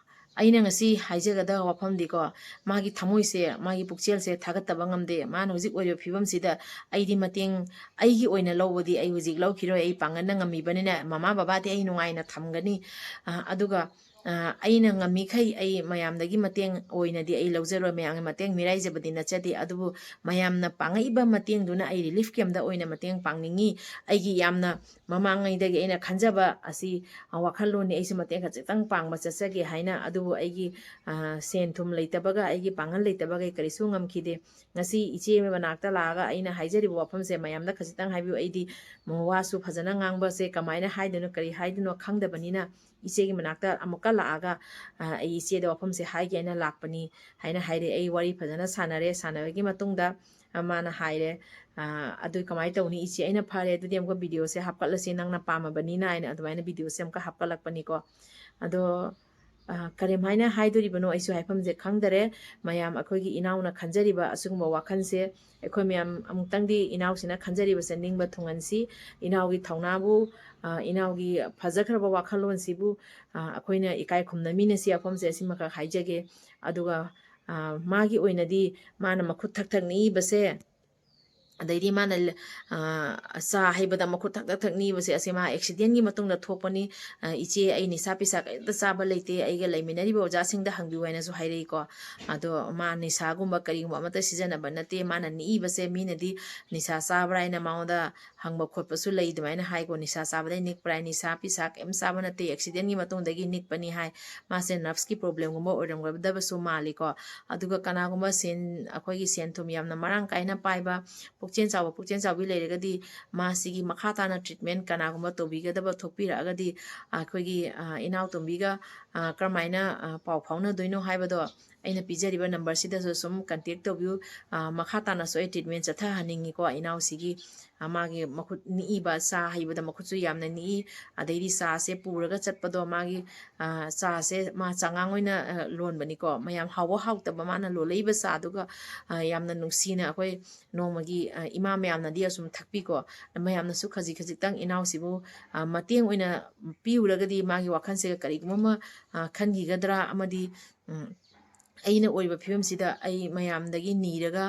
ꯑꯩꯅ ꯉꯁꯤ ꯍꯥꯏꯖꯒꯗꯕ ꯋꯥꯐꯝꯗꯤꯀꯣ, ꯃꯥꯒꯤ ꯊꯃꯣꯏꯁꯦ, ꯃꯥꯒꯤ ꯄꯨꯛꯆꯦꯜꯁꯦ ꯊꯥꯒꯠꯇꯕ ꯉꯝꯗꯦ꯫ ꯃꯥꯅ ꯍꯧꯖꯤꯛ ꯑꯣꯏꯔꯤꯕ ꯐꯤꯕꯝꯁꯤꯗ ꯑꯩꯗꯤ ꯃꯇꯦꯡ, ꯑꯩꯒꯤ ꯑꯣꯏꯅ ꯂꯧꯕꯗꯤ ꯑꯩ ꯍꯧꯖꯤꯛ ꯂꯧꯈꯤꯔꯣꯏ, ꯑꯩ ꯄꯥꯡꯒꯜꯅ ꯉꯝꯃꯤꯕꯅꯤꯅ꯫ ꯃꯃꯥ ꯕꯕꯥꯗꯤ ꯑꯩ ꯅꯨꯡꯉꯥꯏꯅ ꯊꯝꯒꯅꯤ, ꯑ, ꯑꯗꯨꯒ, ꯑ, ꯑꯩꯅ ꯉꯝꯃꯤꯈꯩ ꯑꯩ ꯃꯌꯥꯝꯗꯒꯤ ꯃꯇꯦꯡ ꯑꯣꯏꯅꯗꯤ ꯑꯩ ꯂꯧꯖꯔꯣꯏ, ꯃꯌꯥꯝꯒꯤ ꯃꯇꯦꯡ ꯃꯤꯔꯥꯏꯖꯕꯗꯤ ꯅꯠꯆꯗꯦ꯫ ꯑꯗꯨꯕꯨ ꯃꯌꯥꯝꯅ ꯄꯥꯡꯉꯛꯏꯕ ꯃꯇꯦꯡꯗꯨꯅ ꯑꯩ ꯔꯤꯂꯤꯐ ꯀꯦꯝꯞꯇ ꯑꯣꯏꯅ ꯃꯇꯦꯡ ꯄꯥꯡꯅꯤꯡꯉꯤ꯫ ꯑꯩꯒꯤ ꯌꯥꯝꯅ ꯃꯃꯥꯡꯉꯩꯗꯒꯤ ꯑꯩꯅ ꯈꯟꯖꯕ ꯑꯁꯤ, ꯑ, ꯋꯥꯈꯜꯂꯣꯟꯅꯤ꯫ ꯑꯩꯁꯨ ꯃꯇꯦꯡ ꯈꯖꯤꯛꯇꯪ ꯄꯥꯡꯕ ꯆꯠꯆꯒꯦ ꯍꯥꯏꯅ꯫ ꯑꯗꯨꯕꯨ ꯑꯩꯒꯤ, ꯑ, ꯁꯦꯟ ꯊꯨꯝ ꯂꯩꯇꯕꯒ, ꯑꯩꯒꯤ ꯄꯥꯡꯒꯜ ꯂꯩꯇꯕꯒ ꯑꯩ ꯀꯔꯤꯁꯨ ꯉꯝꯈꯤꯗꯦ꯫ ꯉꯁꯤ ꯏꯆꯦ ꯃꯅꯥꯛꯇ ꯂꯥꯛꯑꯒ ꯑꯩꯅ ꯍꯥꯏꯖꯔꯤꯕ ꯋꯥꯐꯝꯁꯦ ꯃꯌꯥꯝꯗ ꯈꯖꯤꯛꯇꯪ ꯍꯥꯏꯕꯤꯌꯨ꯫ ꯑꯩꯗꯤ ꯋꯥꯁꯨ ꯐꯖꯅ ꯉꯥꯡꯕꯁꯦ ꯀꯃꯥꯏꯅ ꯍꯥꯏꯗꯣꯏꯅꯣ, ꯀꯔꯤ ꯍꯥꯏꯗꯣꯏꯅꯣ ꯈꯪꯗꯕꯅꯤꯅ, ꯏꯆꯦꯒꯤ ꯃꯅꯥꯛꯇ ꯑꯃꯨꯛꯀ ꯂꯥꯛꯑꯒ, ꯑ, ꯑꯩ ꯏꯆꯦꯗ ꯋꯥꯐꯝꯁꯦ ꯍꯥꯏꯒꯦ ꯍꯥꯏꯅ ꯂꯥꯛꯄꯅꯤ ꯍꯥꯏꯅ ꯍꯥꯏꯔꯦ꯫ ꯑꯩ ꯋꯥꯔꯤ ꯐꯖꯅ ꯁꯥꯟꯅꯔꯦ꯫ ꯁꯥꯟꯅꯕꯒꯤ ꯃꯇꯨꯡꯗ, ꯑ, ꯃꯥꯅ ꯍꯥꯏꯔꯦ, "ꯑ, ꯑꯗꯨ ꯀꯃꯥꯏꯅ ꯇꯧꯅꯤ ꯏꯆꯦ?" ꯑꯩꯅ, "ꯐꯔꯦ, ꯑꯗꯨꯗꯤ ꯑꯃꯨꯛꯀ ꯚꯤꯗꯤꯑꯣꯁꯦ ꯍꯥꯞꯀꯠꯂꯁꯤ, ꯅꯪꯅ ꯄꯥꯝꯃꯕꯅꯤꯅ" ꯍꯥꯏꯅ ꯑꯗꯨꯃꯥꯏꯅ ꯚꯤꯗꯤꯑꯣꯁꯦ ꯑꯃꯨꯛꯀ ꯍꯥꯞꯀꯠꯂꯛꯄꯅꯤꯀꯣ꯫ ꯑꯗꯣ, ꯑ, ꯀꯔꯤꯝꯍꯥꯏꯅ ꯍꯥꯏꯗꯣꯔꯤꯕꯅꯣ ꯑꯩꯁꯨ ꯍꯥꯏꯐꯝꯁꯦ ꯈꯪꯗꯔꯦ꯫ ꯃꯌꯥꯝ ꯑꯩꯈꯣꯏꯒꯤ ꯏꯅꯥꯎꯅ ꯈꯟꯖꯔꯤꯕ ꯑꯁꯤꯒꯨꯝꯕ ꯋꯥꯈꯜꯁꯦ ꯑꯩꯈꯣꯏ ꯃꯌꯥꯝ ꯑꯃꯨꯛꯇꯪꯗꯤ ꯏꯅꯥꯎꯁꯤꯅ ꯈꯟꯖꯔꯤꯕꯁꯦ ꯅꯤꯡꯕ ꯊꯨꯡꯍꯟꯁꯤ꯫ ꯏꯅꯥꯎꯒꯤ ꯊꯧꯅꯥꯕꯨ, ꯑ, ꯏꯅꯥꯎꯒꯤ ꯐꯖꯈ꯭ꯔꯕ ꯋꯥꯈꯜꯂꯣꯟꯁꯤꯕꯨ, ꯑ, ꯑꯩꯈꯣꯏꯅ ꯏꯀꯥꯏ ꯈꯨꯝꯅꯃꯤꯟꯅꯁꯤ꯫ ꯋꯥꯐꯝꯁꯦ ꯑꯁꯤꯃꯈꯛ ꯍꯥꯏꯖꯒꯦ꯫ ꯑꯗꯨꯒ, ꯑ, ꯃꯥꯒꯤ ꯑꯣꯏꯅꯗꯤ ꯃꯥꯅ ꯃꯈꯨꯠ ꯊꯛ ꯊꯛ ꯅꯤꯛꯏꯕꯁꯦ, ꯑꯗꯩꯗꯤ ꯃꯥꯅ ꯂ-, ꯑ, ꯆꯥ ꯍꯩꯕꯗ ꯃꯈꯨꯠ ꯊꯛ ꯊꯛ ꯊꯛ ꯅꯤꯛꯏꯕꯁꯦ, ꯑꯁꯤ ꯃꯥ ꯑꯦꯛꯁꯤꯗꯦꯟꯒꯤ ꯃꯇꯨꯡꯗ ꯊꯣꯛꯄꯅꯤ꯫ ꯑ, "ꯏꯆꯦ, ꯑꯩ ꯅꯤꯁꯥ ꯄꯤꯁꯥ ꯀꯔꯤꯝꯇ ꯆꯥꯕ ꯂꯩꯇꯦ, ꯑꯩꯒ ꯂꯩꯃꯤꯟꯅꯔꯤꯕ ꯑꯣꯖꯥꯁꯤꯡꯗ ꯍꯪꯕꯤꯌꯨ" ꯍꯥꯏꯅꯁꯨ ꯍꯥꯏꯔꯛꯏꯀꯣ꯫ ꯑꯗꯣ ꯃꯥ ꯅꯤꯁꯥꯒꯨꯝꯕ ꯀꯔꯤꯒꯨꯝꯕ ꯑꯃꯠꯇ ꯁꯤꯖꯤꯟꯅꯕ ꯅꯠꯇꯦ꯫ ꯃꯥꯅ ꯅꯤꯛꯏꯕꯁꯦ ꯃꯤꯅꯗꯤ ꯅꯤꯁꯥ ꯆꯥꯕ꯭ꯔꯥ ꯍꯥꯏꯅ ꯃꯉꯣꯟꯗ ꯍꯪꯕ ꯈꯣꯠꯄꯁꯨ ꯂꯩ, ꯑꯗꯨꯃꯥꯏꯅ ꯍꯥꯏꯀꯣ꯫ "ꯅꯤꯁꯥ ꯆꯥꯕꯗꯩ ꯅꯤꯛꯄ꯭ꯔꯥ, ꯅꯤꯁꯥ ꯄꯤꯁꯥ ꯀꯔꯤꯝ ꯆꯥꯕ ꯅꯠꯇꯦ, ꯑꯦꯛꯁꯤꯗꯦꯟꯒꯤ ꯃꯇꯨꯡꯗꯒꯤ ꯅꯤꯛꯄꯅꯤ" ꯍꯥꯏ꯫ ꯃꯥꯁꯦ ꯅꯔꯚꯁꯀꯤ ꯄ꯭ꯔꯣꯕ꯭ꯂꯦꯝꯒꯨꯝꯕ ꯑꯣꯏꯔꯝꯒꯗꯕꯁꯨ ꯃꯥꯜꯂꯤꯀꯣ꯫ ꯑꯗꯨꯒ ꯀꯅꯥꯒꯨꯝꯕ ꯁꯦꯟ, ꯑꯩꯈꯣꯏꯒꯤ ꯁꯦꯟ ꯊꯨꯝ ꯌꯥꯝꯅ ꯃꯔꯥꯡ ꯀꯥꯏꯅ ꯄꯥꯏꯕ, ꯄꯨꯛꯆꯦꯜ ꯆꯥꯎꯕ, ꯄꯨꯛꯆꯦꯜ ꯆꯥꯎꯕꯤ ꯂꯩꯔꯒꯗꯤ ꯃꯥꯁꯤꯒꯤ ꯃꯈꯥ ꯇꯥꯅ ꯇ꯭ꯔꯤꯠꯃꯦꯟ ꯀꯅꯥꯒꯨꯝꯕ ꯇꯧꯕꯤꯒꯗꯕ ꯊꯣꯛꯄꯤꯔꯛꯑꯒꯗꯤ, ꯑꯩꯈꯣꯏꯒꯤ, ꯑ, ꯏꯅꯥꯎꯇꯣꯝꯕꯤꯒ, ꯑ, ꯀꯔꯝꯍꯥꯏꯅ, ꯑ, ꯄꯥꯎ ꯐꯥꯎꯅꯗꯣꯏꯅꯣ ꯍꯥꯏꯕꯗꯣ ꯑꯩꯅ ꯄꯤꯖꯔꯤꯕ ꯅꯝꯕꯔꯁꯤꯗꯁꯨ ꯁꯨꯝ ꯀꯟꯇꯦꯛ ꯇꯧꯕꯤꯌꯨ꯫ ꯃꯈꯥ ꯇꯥꯅꯁꯨ ꯑꯩ ꯇ꯭ꯔꯤꯠꯃꯦꯟ ꯆꯠꯊꯍꯟꯅꯤꯡꯉꯤꯀꯣ ꯏꯅꯥꯎꯁꯤꯒꯤ꯫ ꯃꯥꯒꯤ ꯃꯈꯨꯠ ꯅꯤꯛꯏꯕ, ꯆꯥ ꯍꯩꯕꯗ ꯃꯈꯨꯠꯁꯨ ꯌꯥꯝꯅ ꯅꯤꯛꯏ, ꯑꯗꯩꯗꯤ ꯆꯥꯁꯦ ꯄꯨꯔꯒ ꯆꯠꯄꯗꯣ ꯃꯥꯒꯤ ꯆꯥꯁꯦ ꯃꯥ ꯆꯉꯥꯡ ꯑꯣꯏꯅ ꯂꯣꯟꯕꯅꯤꯀꯣ꯫ ꯃꯌꯥꯝ ꯍꯥꯎꯕ ꯍꯥꯎꯇꯕ ꯃꯥꯅ ꯂꯣꯜꯂꯛꯏꯕ ꯆꯥꯗꯨꯒ ꯌꯥꯝꯅ ꯅꯨꯡꯁꯤꯅ ꯑꯩꯈꯣꯏ ꯅꯣꯡꯃꯒꯤ ꯏꯃꯥ ꯃꯌꯥꯝꯅꯗꯤ ꯑꯁꯨꯝ ꯊꯛꯄꯤꯀꯣ꯫ ꯃꯌꯥꯝꯅꯁꯨ ꯈꯖꯤꯛ ꯈꯖꯤꯛꯇꯪ ꯏꯅꯥꯎꯁꯤꯕꯨ ꯃꯇꯦꯡ ꯑꯣꯏꯅ ꯄꯤꯔꯨꯔꯒꯗꯤ ꯃꯥꯒꯤ ꯋꯥꯈꯜꯁꯤꯒ ꯀꯔꯤꯒꯨꯝꯕ ꯑꯃ ꯈꯟꯈꯤꯒꯗ꯭ꯔꯥ ꯑꯃꯗꯤ ꯑꯩꯅ ꯑꯣꯏꯔꯤꯕ ꯐꯤꯕꯝꯁꯤꯗ ꯑꯩ ꯃꯌꯥꯝꯗꯒꯤ ꯅꯤꯔꯒ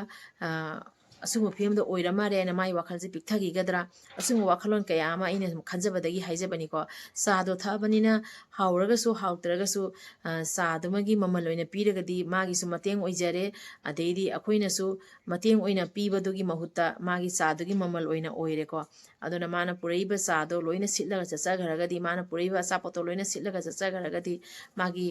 ꯑꯁꯨꯝꯕ ꯐꯤꯕꯝꯗ ꯑꯣꯏꯔ ꯃꯥꯜꯂꯦ ꯍꯥꯏꯅ ꯃꯥꯒꯤ ꯋꯥꯈꯜꯁꯦ ꯄꯤꯛꯊꯈꯤꯒꯗ꯭ꯔꯥ? ꯑꯁꯨꯝꯕ ꯋꯥꯈꯜꯂꯣꯟ ꯀꯌꯥ ꯑꯃ ꯑꯩꯅ ꯁꯨꯝ ꯈꯟꯖꯕꯗꯒꯤ ꯍꯥꯏꯖꯕꯅꯤꯀꯣ꯫ ꯆꯥꯗꯣ ꯊꯛꯑꯕꯅꯤꯅ ꯍꯥꯎꯔꯒꯁꯨ ꯍꯥꯎꯇ꯭ꯔꯒꯁꯨ ꯆꯥꯗꯨꯃꯒꯤ ꯃꯃꯜ ꯑꯣꯏꯅ ꯄꯤꯔꯒꯗꯤ ꯃꯥꯒꯤꯁꯨ ꯃꯇꯦꯡ ꯑꯣꯏꯖꯔꯦ, ꯑꯗꯩꯗꯤ ꯑꯩꯈꯣꯏꯅꯁꯨ ꯃꯇꯦꯡ ꯑꯣꯏꯅ ꯄꯤꯕꯗꯨꯒꯤ ꯃꯍꯨꯠꯇ ꯃꯥꯒꯤ ꯆꯥꯗꯨꯒꯤ ꯃꯃꯜ ꯑꯣꯏꯅ ꯑꯣꯏꯔꯦꯀꯣ꯫ ꯑꯗꯨꯅ ꯃꯥꯅ ꯄꯨꯔꯛꯏꯕ ꯆꯥꯗꯣ ꯂꯣꯏꯅ ꯁꯤꯠꯂꯒ ꯆꯠꯆꯈ꯭ꯔꯒꯗꯤ, ꯃꯥꯅ ꯄꯨꯔꯛꯏꯕ ꯑꯆꯥꯄꯣꯠꯇꯣ ꯂꯣꯏꯅ ꯁꯤꯠꯂꯒ ꯆꯠꯆꯈ꯭ꯔꯒꯗꯤ ꯃꯥꯒꯤ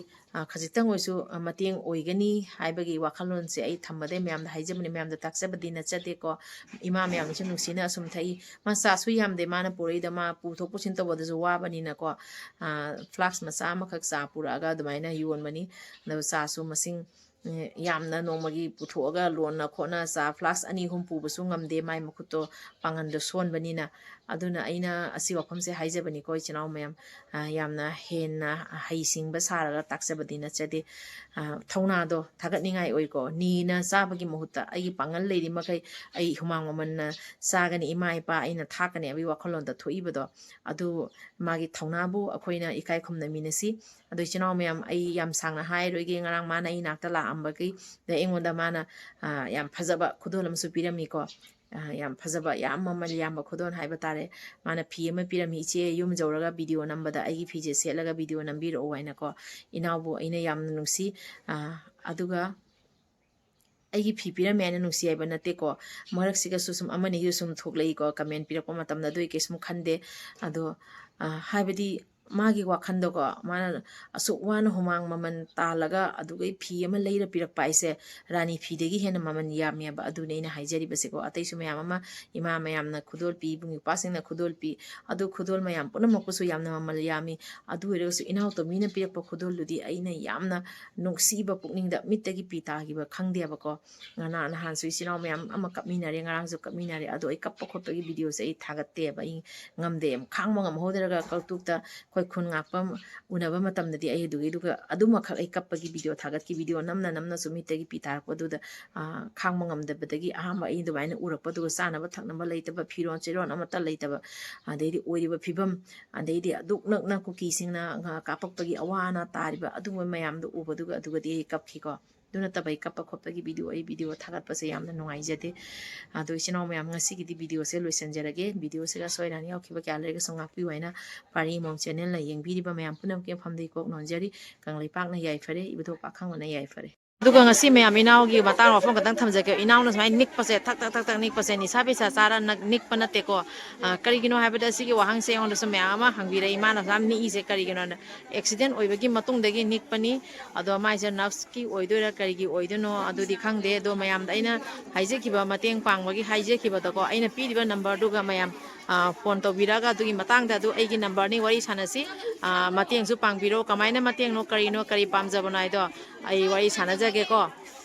ꯈꯖꯤꯛꯇꯪ ꯑꯣꯏꯁꯨ ꯃꯇꯦꯡ ꯑꯣꯏꯒꯅꯤ ꯍꯥꯏꯕꯒꯤ ꯋꯥꯈꯜꯂꯣꯟꯁꯦ ꯑꯩ ꯊꯝꯕꯗꯩ ꯃꯌꯥꯝꯗ ꯍꯥꯏꯖꯕꯅꯤ꯫ ꯃꯌꯥꯝꯗ ꯇꯥꯛꯆꯕꯗꯤ ꯅꯠꯆꯗꯦꯀꯣ꯫ ꯏꯃꯥ ꯃꯌꯥꯝꯅꯁꯨ ꯅꯨꯡꯁꯤꯅ ꯑꯁꯨꯝ ꯊꯛꯏ꯫ ꯃꯥ ꯆꯥꯁꯨ ꯌꯥꯝꯗꯦ ꯃꯥꯅ ꯄꯨꯔꯛꯏꯗ, ꯃꯥ ꯄꯨꯊꯣꯛ ꯄꯨꯁꯤꯟ ꯇꯧꯕꯗꯁꯨ ꯋꯥꯕꯅꯤꯅꯀꯣ꯫ ꯐ꯭ꯂꯥꯛꯁ ꯃꯆꯥ ꯑꯃꯈꯛ ꯆꯥ ꯄꯨꯔꯛꯑꯒ ꯑꯗꯨꯃꯥꯏꯅ ꯌꯣꯟꯕꯅꯤ꯫ ꯑꯗꯨꯒ ꯆꯥꯁꯨ ꯃꯁꯤꯡ ꯌꯥꯝꯅ ꯅꯣꯡꯃꯒꯤ ꯄꯨꯊꯣꯛꯑꯒ ꯂꯣꯟꯅ ꯈꯣꯠꯅ ꯆꯥ ꯐ꯭ꯂꯥꯛꯁ ꯑꯅꯤ ꯑꯍꯨꯝ ꯄꯨꯕꯁꯨ ꯉꯝꯗꯦ, ꯃꯥꯏ ꯃꯈꯨꯠꯇꯣ ꯄꯥꯡꯒꯟꯗꯣ ꯁꯣꯟꯕꯅꯤꯅ꯫ ꯑꯗꯨꯅ ꯑꯩꯅ ꯑꯁꯤ ꯋꯥꯐꯝꯁꯦ ꯍꯥꯏꯖꯕꯅꯤꯀꯣ ꯏꯆꯤꯟ ꯏꯅꯥꯎ ꯃꯌꯥꯝ꯫ ꯌꯥꯝꯅ ꯍꯦꯟꯅ ꯍꯩꯁꯤꯡꯕ ꯁꯥꯔꯒ ꯇꯥꯛꯆꯕꯗꯤ ꯅꯠꯆꯗꯦ꯫ ꯊꯧꯅꯥꯗꯣ ꯊꯥꯒꯠꯅꯤꯡꯉꯥꯏ ꯑꯣꯏꯀꯣ꯫ ꯅꯤꯅ ꯆꯥꯕꯒꯤ ꯃꯍꯨꯠꯇ ꯑꯩꯒꯤ ꯄꯥꯡꯒꯜ ꯂꯩꯔꯤ ꯃꯈꯩ ꯑꯩ ꯍꯨꯃꯥꯡ ꯃꯃꯟꯅ ꯆꯥꯒꯅꯤ, ꯏꯃꯥ ꯏꯄꯥ ꯑꯩꯅ ꯊꯥꯛꯀꯅꯤ ꯍꯥꯏꯕꯒꯤ ꯋꯥꯈꯜꯂꯣꯟꯗ ꯊꯣꯛꯏꯕꯗꯣ, ꯑꯗꯨ ꯃꯥꯒꯤ ꯊꯧꯅꯥꯕꯨ ꯑꯩꯈꯣꯏꯅ ꯏꯀꯥꯏ ꯈꯨꯝꯅꯃꯤꯟꯅꯁꯤ꯫ ꯑꯗꯣ ꯏꯆꯤꯟ ꯏꯅꯥꯎ ꯃꯌꯥꯝ, ꯑꯩ ꯌꯥꯝ ꯁꯥꯡꯅ ꯍꯥꯏꯔꯣꯏꯒꯦ꯫ ꯉꯔꯥꯡ ꯃꯥꯅ ꯑꯩ ꯏꯅꯥꯛꯇ ꯂꯥꯛꯑꯝꯕꯒꯤ ꯑꯗ ꯑꯩꯉꯣꯟꯗ ꯃꯥꯅ ꯌꯥꯝ ꯐꯖꯕ ꯈꯨꯗꯣꯜ ꯑꯃꯁꯨ ꯄꯤꯔꯝꯃꯤꯀꯣ꯫ ꯌꯥꯝ ꯐꯖꯕ, ꯌꯥꯝ ꯃꯃꯜ ꯌꯥꯝꯕ ꯈꯨꯗꯣꯜ ꯍꯥꯏꯕ ꯇꯥꯔꯦ꯫ ꯃꯥꯅ ꯐꯤ ꯑꯃ ꯄꯤꯔꯝꯃꯤ, "ꯏꯆꯦ, ꯌꯨꯝ ꯌꯧꯔꯒ ꯚꯤꯗꯤꯑꯣ ꯅꯝꯕꯗ ꯑꯩꯒꯤ ꯐꯤꯁꯦ ꯁꯦꯠꯂꯒ ꯚꯤꯗꯤꯑꯣ ꯅꯝꯕꯤꯔꯛꯑꯣ" ꯍꯥꯏꯅꯀꯣ꯫ ꯏꯅꯥꯎꯕꯨ ꯑꯩꯅ ꯌꯥꯝꯅ ꯅꯨꯡꯁꯤ꯫ ꯑꯗꯨꯒ ꯑꯩꯒꯤ ꯐꯤ ꯄꯤꯔꯝꯃꯦ ꯍꯥꯏꯅ ꯅꯨꯡꯁꯤ ꯍꯥꯏꯕ ꯅꯠꯇꯦꯀꯣ꯫ ꯃꯔꯛꯁꯤꯒꯁꯨ ꯁꯨꯝ ꯑꯃꯅꯤꯁꯨ ꯁꯨꯝ ꯊꯣꯛꯂꯛꯏꯀꯣ, ꯀꯃꯦꯟ ꯄꯤꯔꯛꯄ ꯃꯇꯝꯗ, ꯑꯗꯨꯒꯤ ꯀꯩꯁꯨꯝ ꯈꯟꯗꯦ꯫ ꯑꯗꯣ ꯍꯥꯏꯕꯗꯤ ꯃꯥꯒꯤ ꯋꯥꯈꯜꯗꯀꯣ, ꯃꯥꯅ ꯑꯁꯨꯛ ꯋꯥꯅ ꯍꯨꯃꯥꯡ ꯃꯃꯜ ꯇꯥꯜꯂꯒ ꯑꯗꯨꯒꯩ ꯐꯤ ꯑꯃ ꯂꯩꯔ ꯄꯤꯔꯛꯄ ꯍꯥꯏꯁꯦ, ꯔꯥꯅꯤ ꯐꯤꯗꯒꯤ ꯍꯦꯟꯅ ꯃꯃꯜ ꯌꯥꯝꯃꯦꯕ꯫ ꯑꯗꯨꯅꯦ ꯑꯩꯅ ꯍꯥꯏꯖꯔꯤꯕꯁꯦꯀꯣ꯫ ꯑꯇꯩꯁꯨ ꯃꯌꯥꯝ ꯑꯃ, ꯏꯃꯥ ꯃꯌꯥꯝꯅ ꯈꯨꯗꯣꯜ ꯄꯤ, ꯏꯕꯨꯡ ꯏꯄ꯭ꯋꯥꯁꯤꯡꯅ ꯈꯨꯗꯣꯜ ꯄꯤ, ꯑꯗꯨ ꯈꯨꯗꯣꯜ ꯃꯌꯥꯝ ꯄꯨꯝꯅꯃꯛꯄꯨꯁꯨ ꯌꯥꯝꯅ ꯃꯃꯜ ꯌꯥꯝꯃꯤ꯫ ꯑꯗꯨ ꯑꯣꯏꯔꯒꯁꯨ ꯏꯅꯥꯎ ꯇꯣꯝꯕꯤꯅ ꯄꯤꯔꯛꯄ ꯈꯨꯗꯣꯜꯗꯨꯗꯤ ꯑꯩꯅ ꯌꯥꯝꯅ ꯅꯨꯡꯁꯤꯕ ꯄꯨꯛꯅꯤꯡꯗ ꯃꯤꯠꯇꯒꯤ ꯄꯤ ꯇꯥꯈꯤꯕ ꯈꯪꯗꯦꯕꯀꯣ꯫ ꯉꯔꯥꯡ ꯅꯍꯥꯟꯁꯨ ꯏꯆꯤꯟ ꯏꯅꯥꯎ ꯃꯌꯥꯝ ꯑꯃ ꯀꯞꯃꯤꯟꯅꯔꯦ, ꯉꯔꯥꯡꯁꯨ ꯀꯞꯃꯤꯟꯅꯔꯦ꯫ ꯑꯗꯣ ꯑꯩ ꯀꯞꯄ ꯈꯣꯠꯄꯒꯤ ꯚꯤꯗꯤꯑꯣꯁꯦ ꯑꯩ ꯊꯥꯒꯠꯇꯦꯕ, ꯑꯩ ꯉꯝꯗꯦ, ꯈꯥꯡꯕ ꯉꯝꯍꯧꯗ꯭ꯔꯒ ꯀꯧꯇꯨꯛꯇ ꯑꯩꯈꯣꯏ ꯈꯨꯟ ꯉꯥꯛꯄ ꯎꯅꯕ ꯃꯇꯝꯗꯗꯤ ꯑꯩ ꯑꯗꯨꯒꯤꯗꯨꯒ ꯑꯗꯨꯃꯈꯛ ꯑꯩ ꯀꯞꯄꯒꯤ ꯚꯤꯗꯤꯑꯣ ꯊꯥꯒꯠꯈꯤ꯫ ꯚꯤꯗꯤꯑꯣ ꯅꯝꯅ ꯅꯝꯅꯁꯨ ꯃꯤꯠꯇꯒꯤ ꯄꯤ ꯇꯥꯔꯛꯄꯗꯨꯗ, ꯑ, ꯈꯥꯡꯕ ꯉꯝꯗꯕꯗꯒꯤ ꯑꯍꯥꯟꯕ ꯑꯩ ꯑꯗꯨꯃꯥꯏꯅ ꯎꯔꯛꯄꯗꯨꯒ ꯆꯥꯅꯕ ꯊꯛꯅꯕ ꯂꯩꯇꯕ, ꯐꯤꯔꯣꯟ ꯆꯤꯔꯣꯟ ꯑꯃꯠꯇ ꯂꯩꯇꯕ, ꯑꯗꯩꯗꯤ ꯑꯣꯏꯔꯤꯕ ꯐꯤꯕꯝ, ꯑꯗꯩꯗꯤ ꯑꯗꯨꯛ ꯅꯛꯅ ꯀꯨꯀꯤꯁꯤꯡꯅ ꯉ-, ꯀꯥꯞꯄꯛꯄꯒꯤ ꯑꯋꯥ ꯑꯅꯥ ꯇꯥꯔꯤꯕ ꯑꯗꯨꯒꯨꯝꯕ ꯃꯌꯥꯝꯗꯣ ꯎꯕꯗꯨꯒ ꯑꯗꯨꯒꯗꯤ ꯑꯩ ꯀꯞꯈꯤꯀꯣ꯫ ꯑꯗꯨ ꯅꯠꯇꯕ ꯑꯩ ꯀꯞꯄ ꯈꯣꯠꯄꯒꯤ ꯚꯤꯗꯤꯑꯣ, ꯑꯩ ꯚꯤꯗꯤꯑꯣ ꯊꯥꯒꯠꯄꯁꯦ ꯌꯥꯝꯅ ꯅꯨꯡꯉꯥꯏꯖꯗꯦ꯫ ꯑꯗꯣ ꯏꯆꯤꯟ ꯏꯅꯥꯎ ꯃꯌꯥꯝ, ꯉꯁꯤꯒꯤꯗꯤ ꯚꯤꯗꯤꯑꯣꯁꯦ ꯂꯣꯏꯁꯤꯟꯖꯔꯒꯦ꯫ ꯚꯤꯗꯤꯑꯣꯁꯤꯒ ꯑꯁꯣꯏ ꯑꯔꯥꯟ ꯌꯥꯎꯈꯤꯕ ꯀꯌꯥ ꯂꯩꯔꯒꯁꯨ ꯉꯥꯛꯄꯤꯌꯨ ꯍꯥꯏꯅ ꯄꯥꯔꯤ ꯃꯣꯡ ꯆꯦꯅꯦꯜꯅ ꯌꯦꯡꯕꯤꯔꯤꯕ ꯃꯌꯥꯝ ꯄꯨꯝꯅꯃꯛꯀꯤ ꯃꯐꯝꯗ ꯏꯀꯣꯛ ꯅꯣꯟꯖꯔꯤ꯫ ꯀꯪꯂꯩꯄꯥꯛꯅ ꯌꯥꯏꯐꯔꯦ, ꯏꯕꯨꯙꯧ ꯄꯥꯈꯪꯕꯅ ꯌꯥꯏꯐꯔꯦ꯫ ꯑꯗꯨꯒ ꯉꯁꯤ ꯃꯌꯥꯝ ꯏꯅꯥꯎꯒꯤ ꯃꯇꯥꯡ ꯋꯥꯐꯝ ꯈꯛꯇꯪ ꯊꯝꯖꯒꯦ꯫ ꯏꯅꯥꯎꯅ ꯁꯨꯃꯥꯏꯅ ꯅꯤꯛꯄꯁꯦ, ꯊꯛ ꯊꯛ ꯊꯛ ꯊꯛ ꯅꯤꯛꯄꯁꯦ, ꯅꯤꯁꯥ ꯄꯩꯁꯥ ꯆꯥꯔ ꯅꯛ-, ꯅꯤꯛꯄ ꯅꯠꯇꯦꯀꯣ꯫ ꯑ, ꯀꯔꯤꯒꯤꯅꯣ ꯍꯥꯏꯕꯗ ꯑꯁꯤꯒꯤ ꯋꯥꯍꯪꯁꯦ ꯑꯩꯉꯣꯟꯗꯁꯨ ꯃꯌꯥꯝ ꯑꯃ ꯍꯪꯕꯤꯔꯛꯏ, "ꯏꯃꯥꯅ ꯁꯨꯃꯥꯏꯅ ꯅꯤꯛꯏꯁꯦ ꯀꯔꯤꯒꯤꯅꯣꯅ?" ꯑꯦꯛꯁꯤꯗꯦꯟ ꯑꯣꯏꯕꯒꯤ ꯃꯇꯨꯡꯗꯒꯤ ꯅꯤꯛꯄꯅꯤ꯫ ꯑꯗꯣ ꯃꯥꯏꯁꯦ ꯅꯔꯚꯁꯀꯤ ꯑꯣꯏꯗꯣꯏꯔꯥ ꯀꯔꯤꯒꯤ ꯑꯣꯏꯗꯣꯏꯅꯣ ꯑꯗꯨꯗꯤ ꯈꯪꯗꯦ꯫ ꯑꯗꯣ ꯃꯌꯥꯝꯗ ꯑꯩꯅ ꯍꯥꯏꯖꯈꯤꯕ, ꯃꯇꯦꯡ ꯄꯥꯡꯕꯒꯤ ꯍꯥꯏꯖꯈꯤꯕꯗꯀꯣ, ꯑꯩꯅ ꯄꯤꯔꯤꯕ ꯅꯝꯕꯔꯗꯨꯒ ꯃꯌꯥꯝ, ꯑ, ꯐꯣꯟ ꯇꯧꯕꯤꯔꯛꯑꯒ ꯑꯗꯨꯒꯤ ꯃꯇꯥꯡꯗ ꯑꯗꯨ ꯑꯩꯒꯤ ꯅꯝꯕꯔꯅꯤ, ꯋꯥꯔꯤ ꯁꯥꯟꯅꯁꯤ꯫ ꯑ, ꯃꯇꯦꯡꯁꯨ ꯄꯥꯡꯕꯤꯔꯣ꯫ ꯀꯃꯥꯏꯅ ꯃꯇꯦꯡꯅꯣ, ꯀꯔꯤꯅꯣ, ꯀꯔꯤ ꯄꯥꯝꯖꯕꯅꯣ ꯍꯥꯏꯗꯣ ꯑꯩ ꯋꯥꯔꯤ ꯁꯥꯟꯅꯖꯒꯦꯀꯣ꯫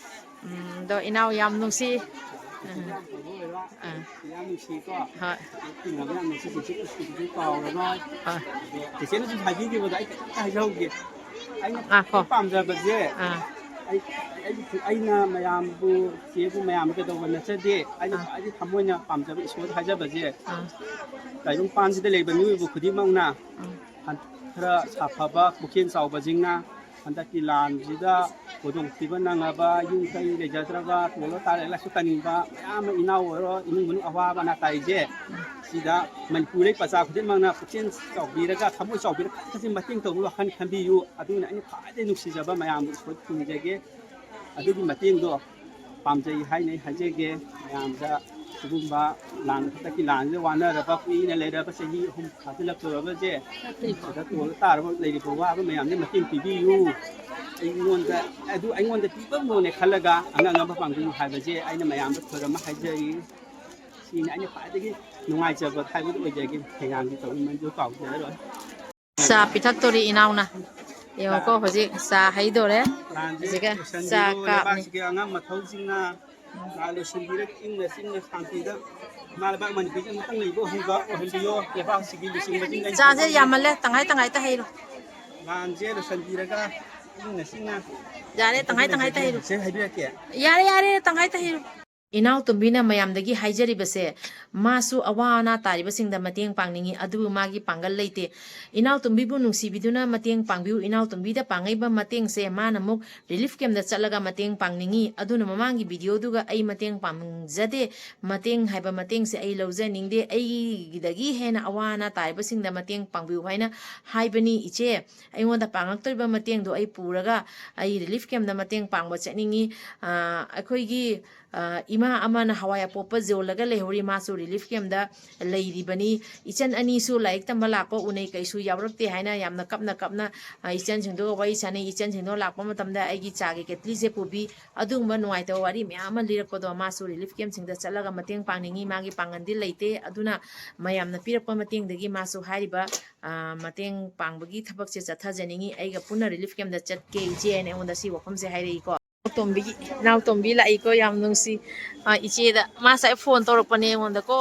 ꯎꯝ, ꯑꯗꯣ ꯏꯅꯥꯎ ꯌꯥꯝ ꯅꯨꯡꯁꯤ꯫ ꯑꯥ꯫ ꯌꯥꯝ ꯅꯨꯡꯁꯤꯀꯣ꯫ ꯍꯣꯏ꯫ ꯇꯤꯟꯅꯕ ꯌꯥꯝ ꯅꯨꯡꯁꯤ, ꯆꯦꯆꯦ ꯀꯩꯁꯨ ꯀꯥꯎꯔꯔꯣꯏ꯫ ꯍꯣꯏ꯫ ꯑꯗꯣ ꯆꯦꯆꯦꯅꯁꯨ ꯍꯥꯏꯕꯤꯈꯤꯕꯗꯣ ꯑꯩ ꯈꯤꯇꯪ ꯍꯥꯏꯖꯍꯧꯒꯦ꯫ ꯑꯩꯅ ꯉꯥꯏꯈꯣ꯫ ꯈ꯭ꯋꯥꯏ ꯄꯥꯝꯖꯕꯁꯦ, ꯑꯥ꯫ ꯑꯩ, ꯑꯩ, ꯑꯩꯅ ꯃꯌꯥꯝꯕꯨ, ꯆꯦꯕꯨ, ꯃꯌꯥꯝꯕꯨ ꯀꯩꯗꯧꯕ ꯅꯠꯆꯗꯦ꯫ ꯑꯩꯅ ꯑꯥ꯫ ꯈ꯭ꯋꯥꯏꯗꯒꯤ ꯊꯃꯣꯏꯅ ꯄꯥꯝꯖꯕ ꯏꯁꯣꯔꯗ ꯍꯥꯏꯖꯕꯁꯦ, ꯑꯥ꯫ ꯇꯥꯏꯕꯪꯄꯥꯟꯁꯤꯗ ꯂꯩꯕ ꯃꯤꯑꯣꯏꯕ ꯈꯨꯗꯤꯡꯃꯛꯅ ꯑꯥ꯫ ꯍꯟ-, ꯈꯔ ꯁꯥꯐꯕ, ꯄꯨꯛꯆꯦꯜ ꯆꯥꯎꯕꯁꯤꯡꯅ ꯍꯟꯗꯛꯀꯤ ꯂꯥꯟꯁꯤꯗ ꯈꯨꯗꯣꯡꯊꯤꯕ ꯅꯪꯉꯕ, ꯌꯨꯝ ꯀꯩ ꯂꯩꯖꯗ꯭ꯔꯕ, ꯇꯣꯜꯂ ꯇꯥꯔ ꯂꯥꯏꯔꯤꯛ ꯂꯥꯏꯁꯨ ꯇꯝꯅꯤꯡꯕ ꯃꯌꯥꯝ ꯑꯃ, ꯏꯅꯥꯎ ꯑꯣꯏꯔꯣ, ꯏꯃꯨꯡ ꯃꯅꯨꯡ ꯑꯋꯥꯕ ꯑꯅꯥ ꯇꯥꯔꯤꯁꯦ, ꯁꯤꯗ ꯃꯅꯤꯄꯨꯔꯗꯩ ꯄ꯭ꯔꯖꯥ ꯈꯨꯗꯤꯡꯃꯛꯅ ꯄꯨꯛꯆꯦꯜ ꯆꯥꯎꯕꯤꯔꯒ, ꯊꯃꯣꯏ ꯆꯥꯎꯕꯤꯔꯒ ꯈꯖꯤꯛ ꯃꯇꯦꯡ ꯇꯧꯕꯒꯤ ꯋꯥꯈꯜ ꯈꯟꯕꯤꯌꯨ꯫ ꯑꯗꯨꯅ ꯑꯩꯅ ꯈ꯭ꯋꯥꯏꯗꯒꯤ ꯅꯨꯡꯁꯤꯖꯕ ꯃꯌꯥꯝꯕꯨ ꯏꯁꯣꯔ ꯈꯨꯔꯨꯝꯖꯒꯦ꯫ ꯑꯗꯨꯒꯤ ꯃꯇꯦꯡꯗꯣ ꯄꯥꯝꯖꯩ ꯍꯥꯏꯅ ꯑꯩ ꯍꯥꯏꯖꯒꯦ ꯃꯌꯥꯝꯗ꯫ ꯁꯤꯒꯨꯝꯕ ꯂꯥꯟ, ꯍꯟꯗꯛꯀꯤ ꯂꯥꯟꯁꯤꯗ ꯋꯥꯅꯔꯕ, ꯀꯨꯏꯅ ꯂꯩꯔꯕ, ꯆꯍꯤ ꯑꯍꯨꯝ ꯐꯥꯖꯤꯜꯂꯛꯇꯣꯔꯕꯁꯦ, ꯁꯤꯗ ꯇꯣꯜꯂ ꯇꯥꯔꯕ ꯂꯩꯔꯤꯕ ꯋꯥꯕ ꯃꯌꯥꯝꯁꯦ ꯃꯇꯦꯡ ꯄꯤꯕꯤꯌꯨ꯫ ꯑꯩꯉꯣꯟꯗ, ꯑꯗꯨ ꯑꯩꯉꯣꯟꯗ ꯄꯤꯐꯝ ꯂꯣꯅꯦ ꯈꯜꯂꯒ ꯑꯉꯝ ꯑꯉꯝꯕ ꯄꯥꯡꯕꯤꯌꯨ ꯍꯥꯏꯕꯁꯦ ꯑꯩꯅ ꯃꯌꯥꯝꯗ ꯈꯣꯏꯔꯝꯃ ꯍꯥꯏꯖꯔꯤ꯫ ꯁꯤꯅꯤ ꯑꯩꯅ ꯈ꯭ꯋꯥꯏꯗꯒꯤ ꯅꯨꯡꯉꯥꯏꯖꯕ ꯍꯥꯏꯕꯗꯨ ꯑꯣꯏꯖꯒꯦ꯫ ꯃꯌꯥꯝꯒꯤ ꯇꯧꯕꯤꯃꯜꯁꯨ ꯀꯥꯎꯖꯔꯣꯏ꯫ ꯆꯥ ꯄꯤꯊꯛꯇꯣꯔꯤ ꯏꯅꯥꯎꯅ꯫ ꯌꯦꯡꯉꯣꯀꯣ, ꯍꯧꯖꯤꯛ ꯆꯥ ꯍꯩꯗꯣꯔꯦ꯫ ꯂꯥꯟꯁꯦ ꯍꯧꯖꯤꯛꯀ ꯆꯥ ꯂꯣꯏꯁꯤꯟꯕꯤꯌꯨ, ꯀꯥꯞꯅꯤ꯫ ꯂꯩꯕꯥꯛꯁꯤꯒꯤ ꯑꯉꯝ ꯑꯊꯧꯁꯤꯡꯅ ꯂꯥꯟ ꯂꯣꯏꯁꯤꯟꯕꯤꯔꯒ ꯏꯪꯅ ꯆꯤꯛꯅ ꯁꯥꯟꯇꯤꯗ ꯏꯃꯥ ꯂꯩꯕꯥꯛ ꯃꯅꯤꯄꯨꯔꯁꯤ ꯑꯃꯨꯛꯇꯪ ꯂꯩꯕ ꯑꯍꯣꯡꯕ ꯑꯣꯏꯍꯟꯕꯤꯌꯣ꯫ ꯂꯩꯕꯥꯛꯁꯤꯒꯤ ꯂꯨꯆꯤꯡꯕꯁꯤꯡꯅ ꯆꯥꯁꯦ ꯌꯥꯝꯃꯜꯂꯦ, ꯇꯪꯈꯥꯏ ꯇꯪꯈꯥꯏ ꯇꯥꯍꯩꯔꯣ꯫ ꯂꯥꯟꯁꯦ ꯂꯣꯏꯁꯤꯟꯕꯤꯔꯒ ꯏꯪꯅ ꯆꯤꯛꯅ ꯌꯥꯔꯦ, ꯇꯪꯈꯥꯏ ꯇꯪꯈꯥꯏ ꯇꯥꯍꯩꯔꯣ꯫ ꯁꯦ ꯍꯥꯏꯕꯤꯔꯛꯀꯦ꯫ ꯌꯥꯔꯦ, ꯌꯥꯔꯦ, ꯇꯪꯈꯥꯏ ꯇꯥꯍꯩꯔꯣ꯫ ꯏꯅꯥꯎꯇꯣꯝꯕꯤꯅ ꯃꯌꯥꯝꯗꯒꯤ ꯍꯥꯏꯖꯔꯤꯕꯁꯦ, ꯃꯥꯁꯨ ꯑꯋꯥ ꯑꯅꯥ ꯇꯥꯔꯤꯕꯁꯤꯡꯗ ꯃꯇꯦꯡ ꯄꯥꯡꯅꯤꯡꯏ, ꯑꯗꯨꯕꯨ ꯃꯥꯒꯤ ꯄꯥꯡꯒꯜ ꯂꯩꯇꯦ꯫ ꯏꯅꯥꯎꯇꯣꯝꯕꯤꯕꯨ ꯅꯨꯡꯁꯤꯕꯤꯗꯨꯅ ꯃꯇꯦꯡ ꯄꯥꯡꯕꯤꯌꯨ꯫ ꯏꯅꯥꯎꯇꯣꯝꯕꯤꯗ ꯄꯥꯡꯉꯛꯏꯕ ꯃꯇꯦꯡꯁꯦ ꯃꯥꯅ ꯑꯃꯨꯛ relief camp ꯇ ꯆꯠꯂꯒ ꯃꯇꯦꯡ ꯄꯥꯡꯅꯤꯡꯏ꯫ ꯑꯗꯨꯅ ꯃꯃꯥꯡꯒꯤ video ꯗꯨꯒ ꯑꯩ ꯃꯇꯦꯡ ꯄꯥꯡꯖꯗꯦ, ꯃꯇꯦꯡ ꯍꯥꯏꯕ ꯃꯇꯦꯡꯁꯦ ꯑꯩ ꯂꯧꯖꯅꯤꯡꯗꯦ, ꯑꯩꯒꯤꯗꯒꯤ ꯍꯦꯟꯅ ꯑꯋꯥ ꯑꯅꯥ ꯇꯥꯔꯤꯕꯁꯤꯡꯗ ꯃꯇꯦꯡ ꯄꯥꯡꯕꯤꯌꯨ ꯍꯥꯏꯅ ꯍꯥꯏꯕꯅꯤ ꯏꯆꯦ꯫ ꯑꯩꯉꯣꯟꯗ ꯄꯥꯡꯉꯛꯇꯣꯔꯤꯕ ꯃꯇꯦꯡꯗꯣ ꯑꯩ ꯄꯨꯔꯒ ꯑꯩ relief camp ꯇ ꯃꯇꯦꯡ ꯄꯥꯡꯕ ꯆꯠꯅꯤꯡꯏ꯫ ꯑ, ꯑꯩꯈꯣꯏꯒꯤ ꯑ, ꯏꯃꯥ ꯑꯃꯅ ꯍꯋꯥꯏ ꯑꯄꯣꯞꯄ ꯌꯣꯜꯂꯒ ꯂꯩꯍꯧꯔꯤ, ꯃꯥꯁꯨ relief camp ꯇ ꯂꯩꯔꯤꯕꯅꯤ꯫ ꯏꯆꯟ ꯑꯅꯤꯁꯨ ꯂꯥꯏꯔꯤꯛ ꯇꯝꯕ ꯂꯥꯛꯄ ꯎꯅꯩ, ꯀꯩꯁꯨ ꯌꯥꯎꯔꯛꯇꯦ ꯍꯥꯏꯅ ꯌꯥꯝꯅ ꯀꯞꯅ ꯀꯞꯅ, ꯑ, ꯏꯆꯟꯁꯤꯡꯗꯨꯒ ꯋꯥꯔꯤ ꯁꯥꯟꯅꯩ꯫ ꯏꯆꯟꯁꯤꯡꯗꯣ ꯂꯥꯛꯄ ꯃꯇꯝꯗ ꯑꯩꯒꯤ ꯆꯥꯒꯤ ꯀꯦꯇꯂꯤꯁꯦ ꯄꯨꯕꯤ, ꯑꯗꯨꯒꯨꯝꯕ ꯅꯨꯡꯉꯥꯏꯇꯕ ꯋꯥꯔꯤ ꯃꯌꯥꯝ ꯑꯃ ꯂꯤꯔꯛꯄꯗꯣ, ꯃꯥꯁꯨ relief camp ꯁꯤꯡꯗ ꯆꯠꯂꯒ ꯃꯇꯦꯡ ꯄꯥꯡꯅꯤꯡꯏ꯫ ꯃꯥꯒꯤ ꯄꯥꯡꯒꯜꯗꯤ ꯂꯩꯇꯦ, ꯑꯗꯨꯅ ꯃꯌꯥꯝꯅ ꯄꯤꯔꯛꯄ ꯃꯇꯦꯡꯗꯒꯤ ꯃꯥꯁꯨ ꯍꯥꯏꯔꯤꯕ, ꯑ, ꯃꯇꯦꯡ ꯄꯥꯡꯕꯒꯤ ꯊꯕꯛꯁꯦ ꯆꯠꯊꯖꯅꯤꯡꯏ꯫ ꯑꯩꯒ ꯄꯨꯟꯅ relief camp ꯇ ꯆꯠꯀꯦ ꯏꯆꯦ ꯍꯥꯏꯅ ꯑꯩꯉꯣꯟꯗ ꯁꯤ ꯋꯥꯐꯝꯁꯦ ꯍꯥꯏꯔꯛꯏꯀꯣ꯫ ꯏꯅꯥꯎꯇꯣꯝꯕꯤꯒꯤ, ꯏꯅꯥꯎꯇꯣꯝꯕꯤ ꯂꯥꯛꯏꯀꯣ, ꯌꯥꯝ ꯅꯨꯡꯁꯤ꯫ ꯑ, ꯏꯆꯦꯗ ꯃꯥ ꯉꯁꯥꯏ phone ꯇꯧꯔꯛꯄꯅꯦ ꯑꯩꯉꯣꯟꯗꯀꯣ꯫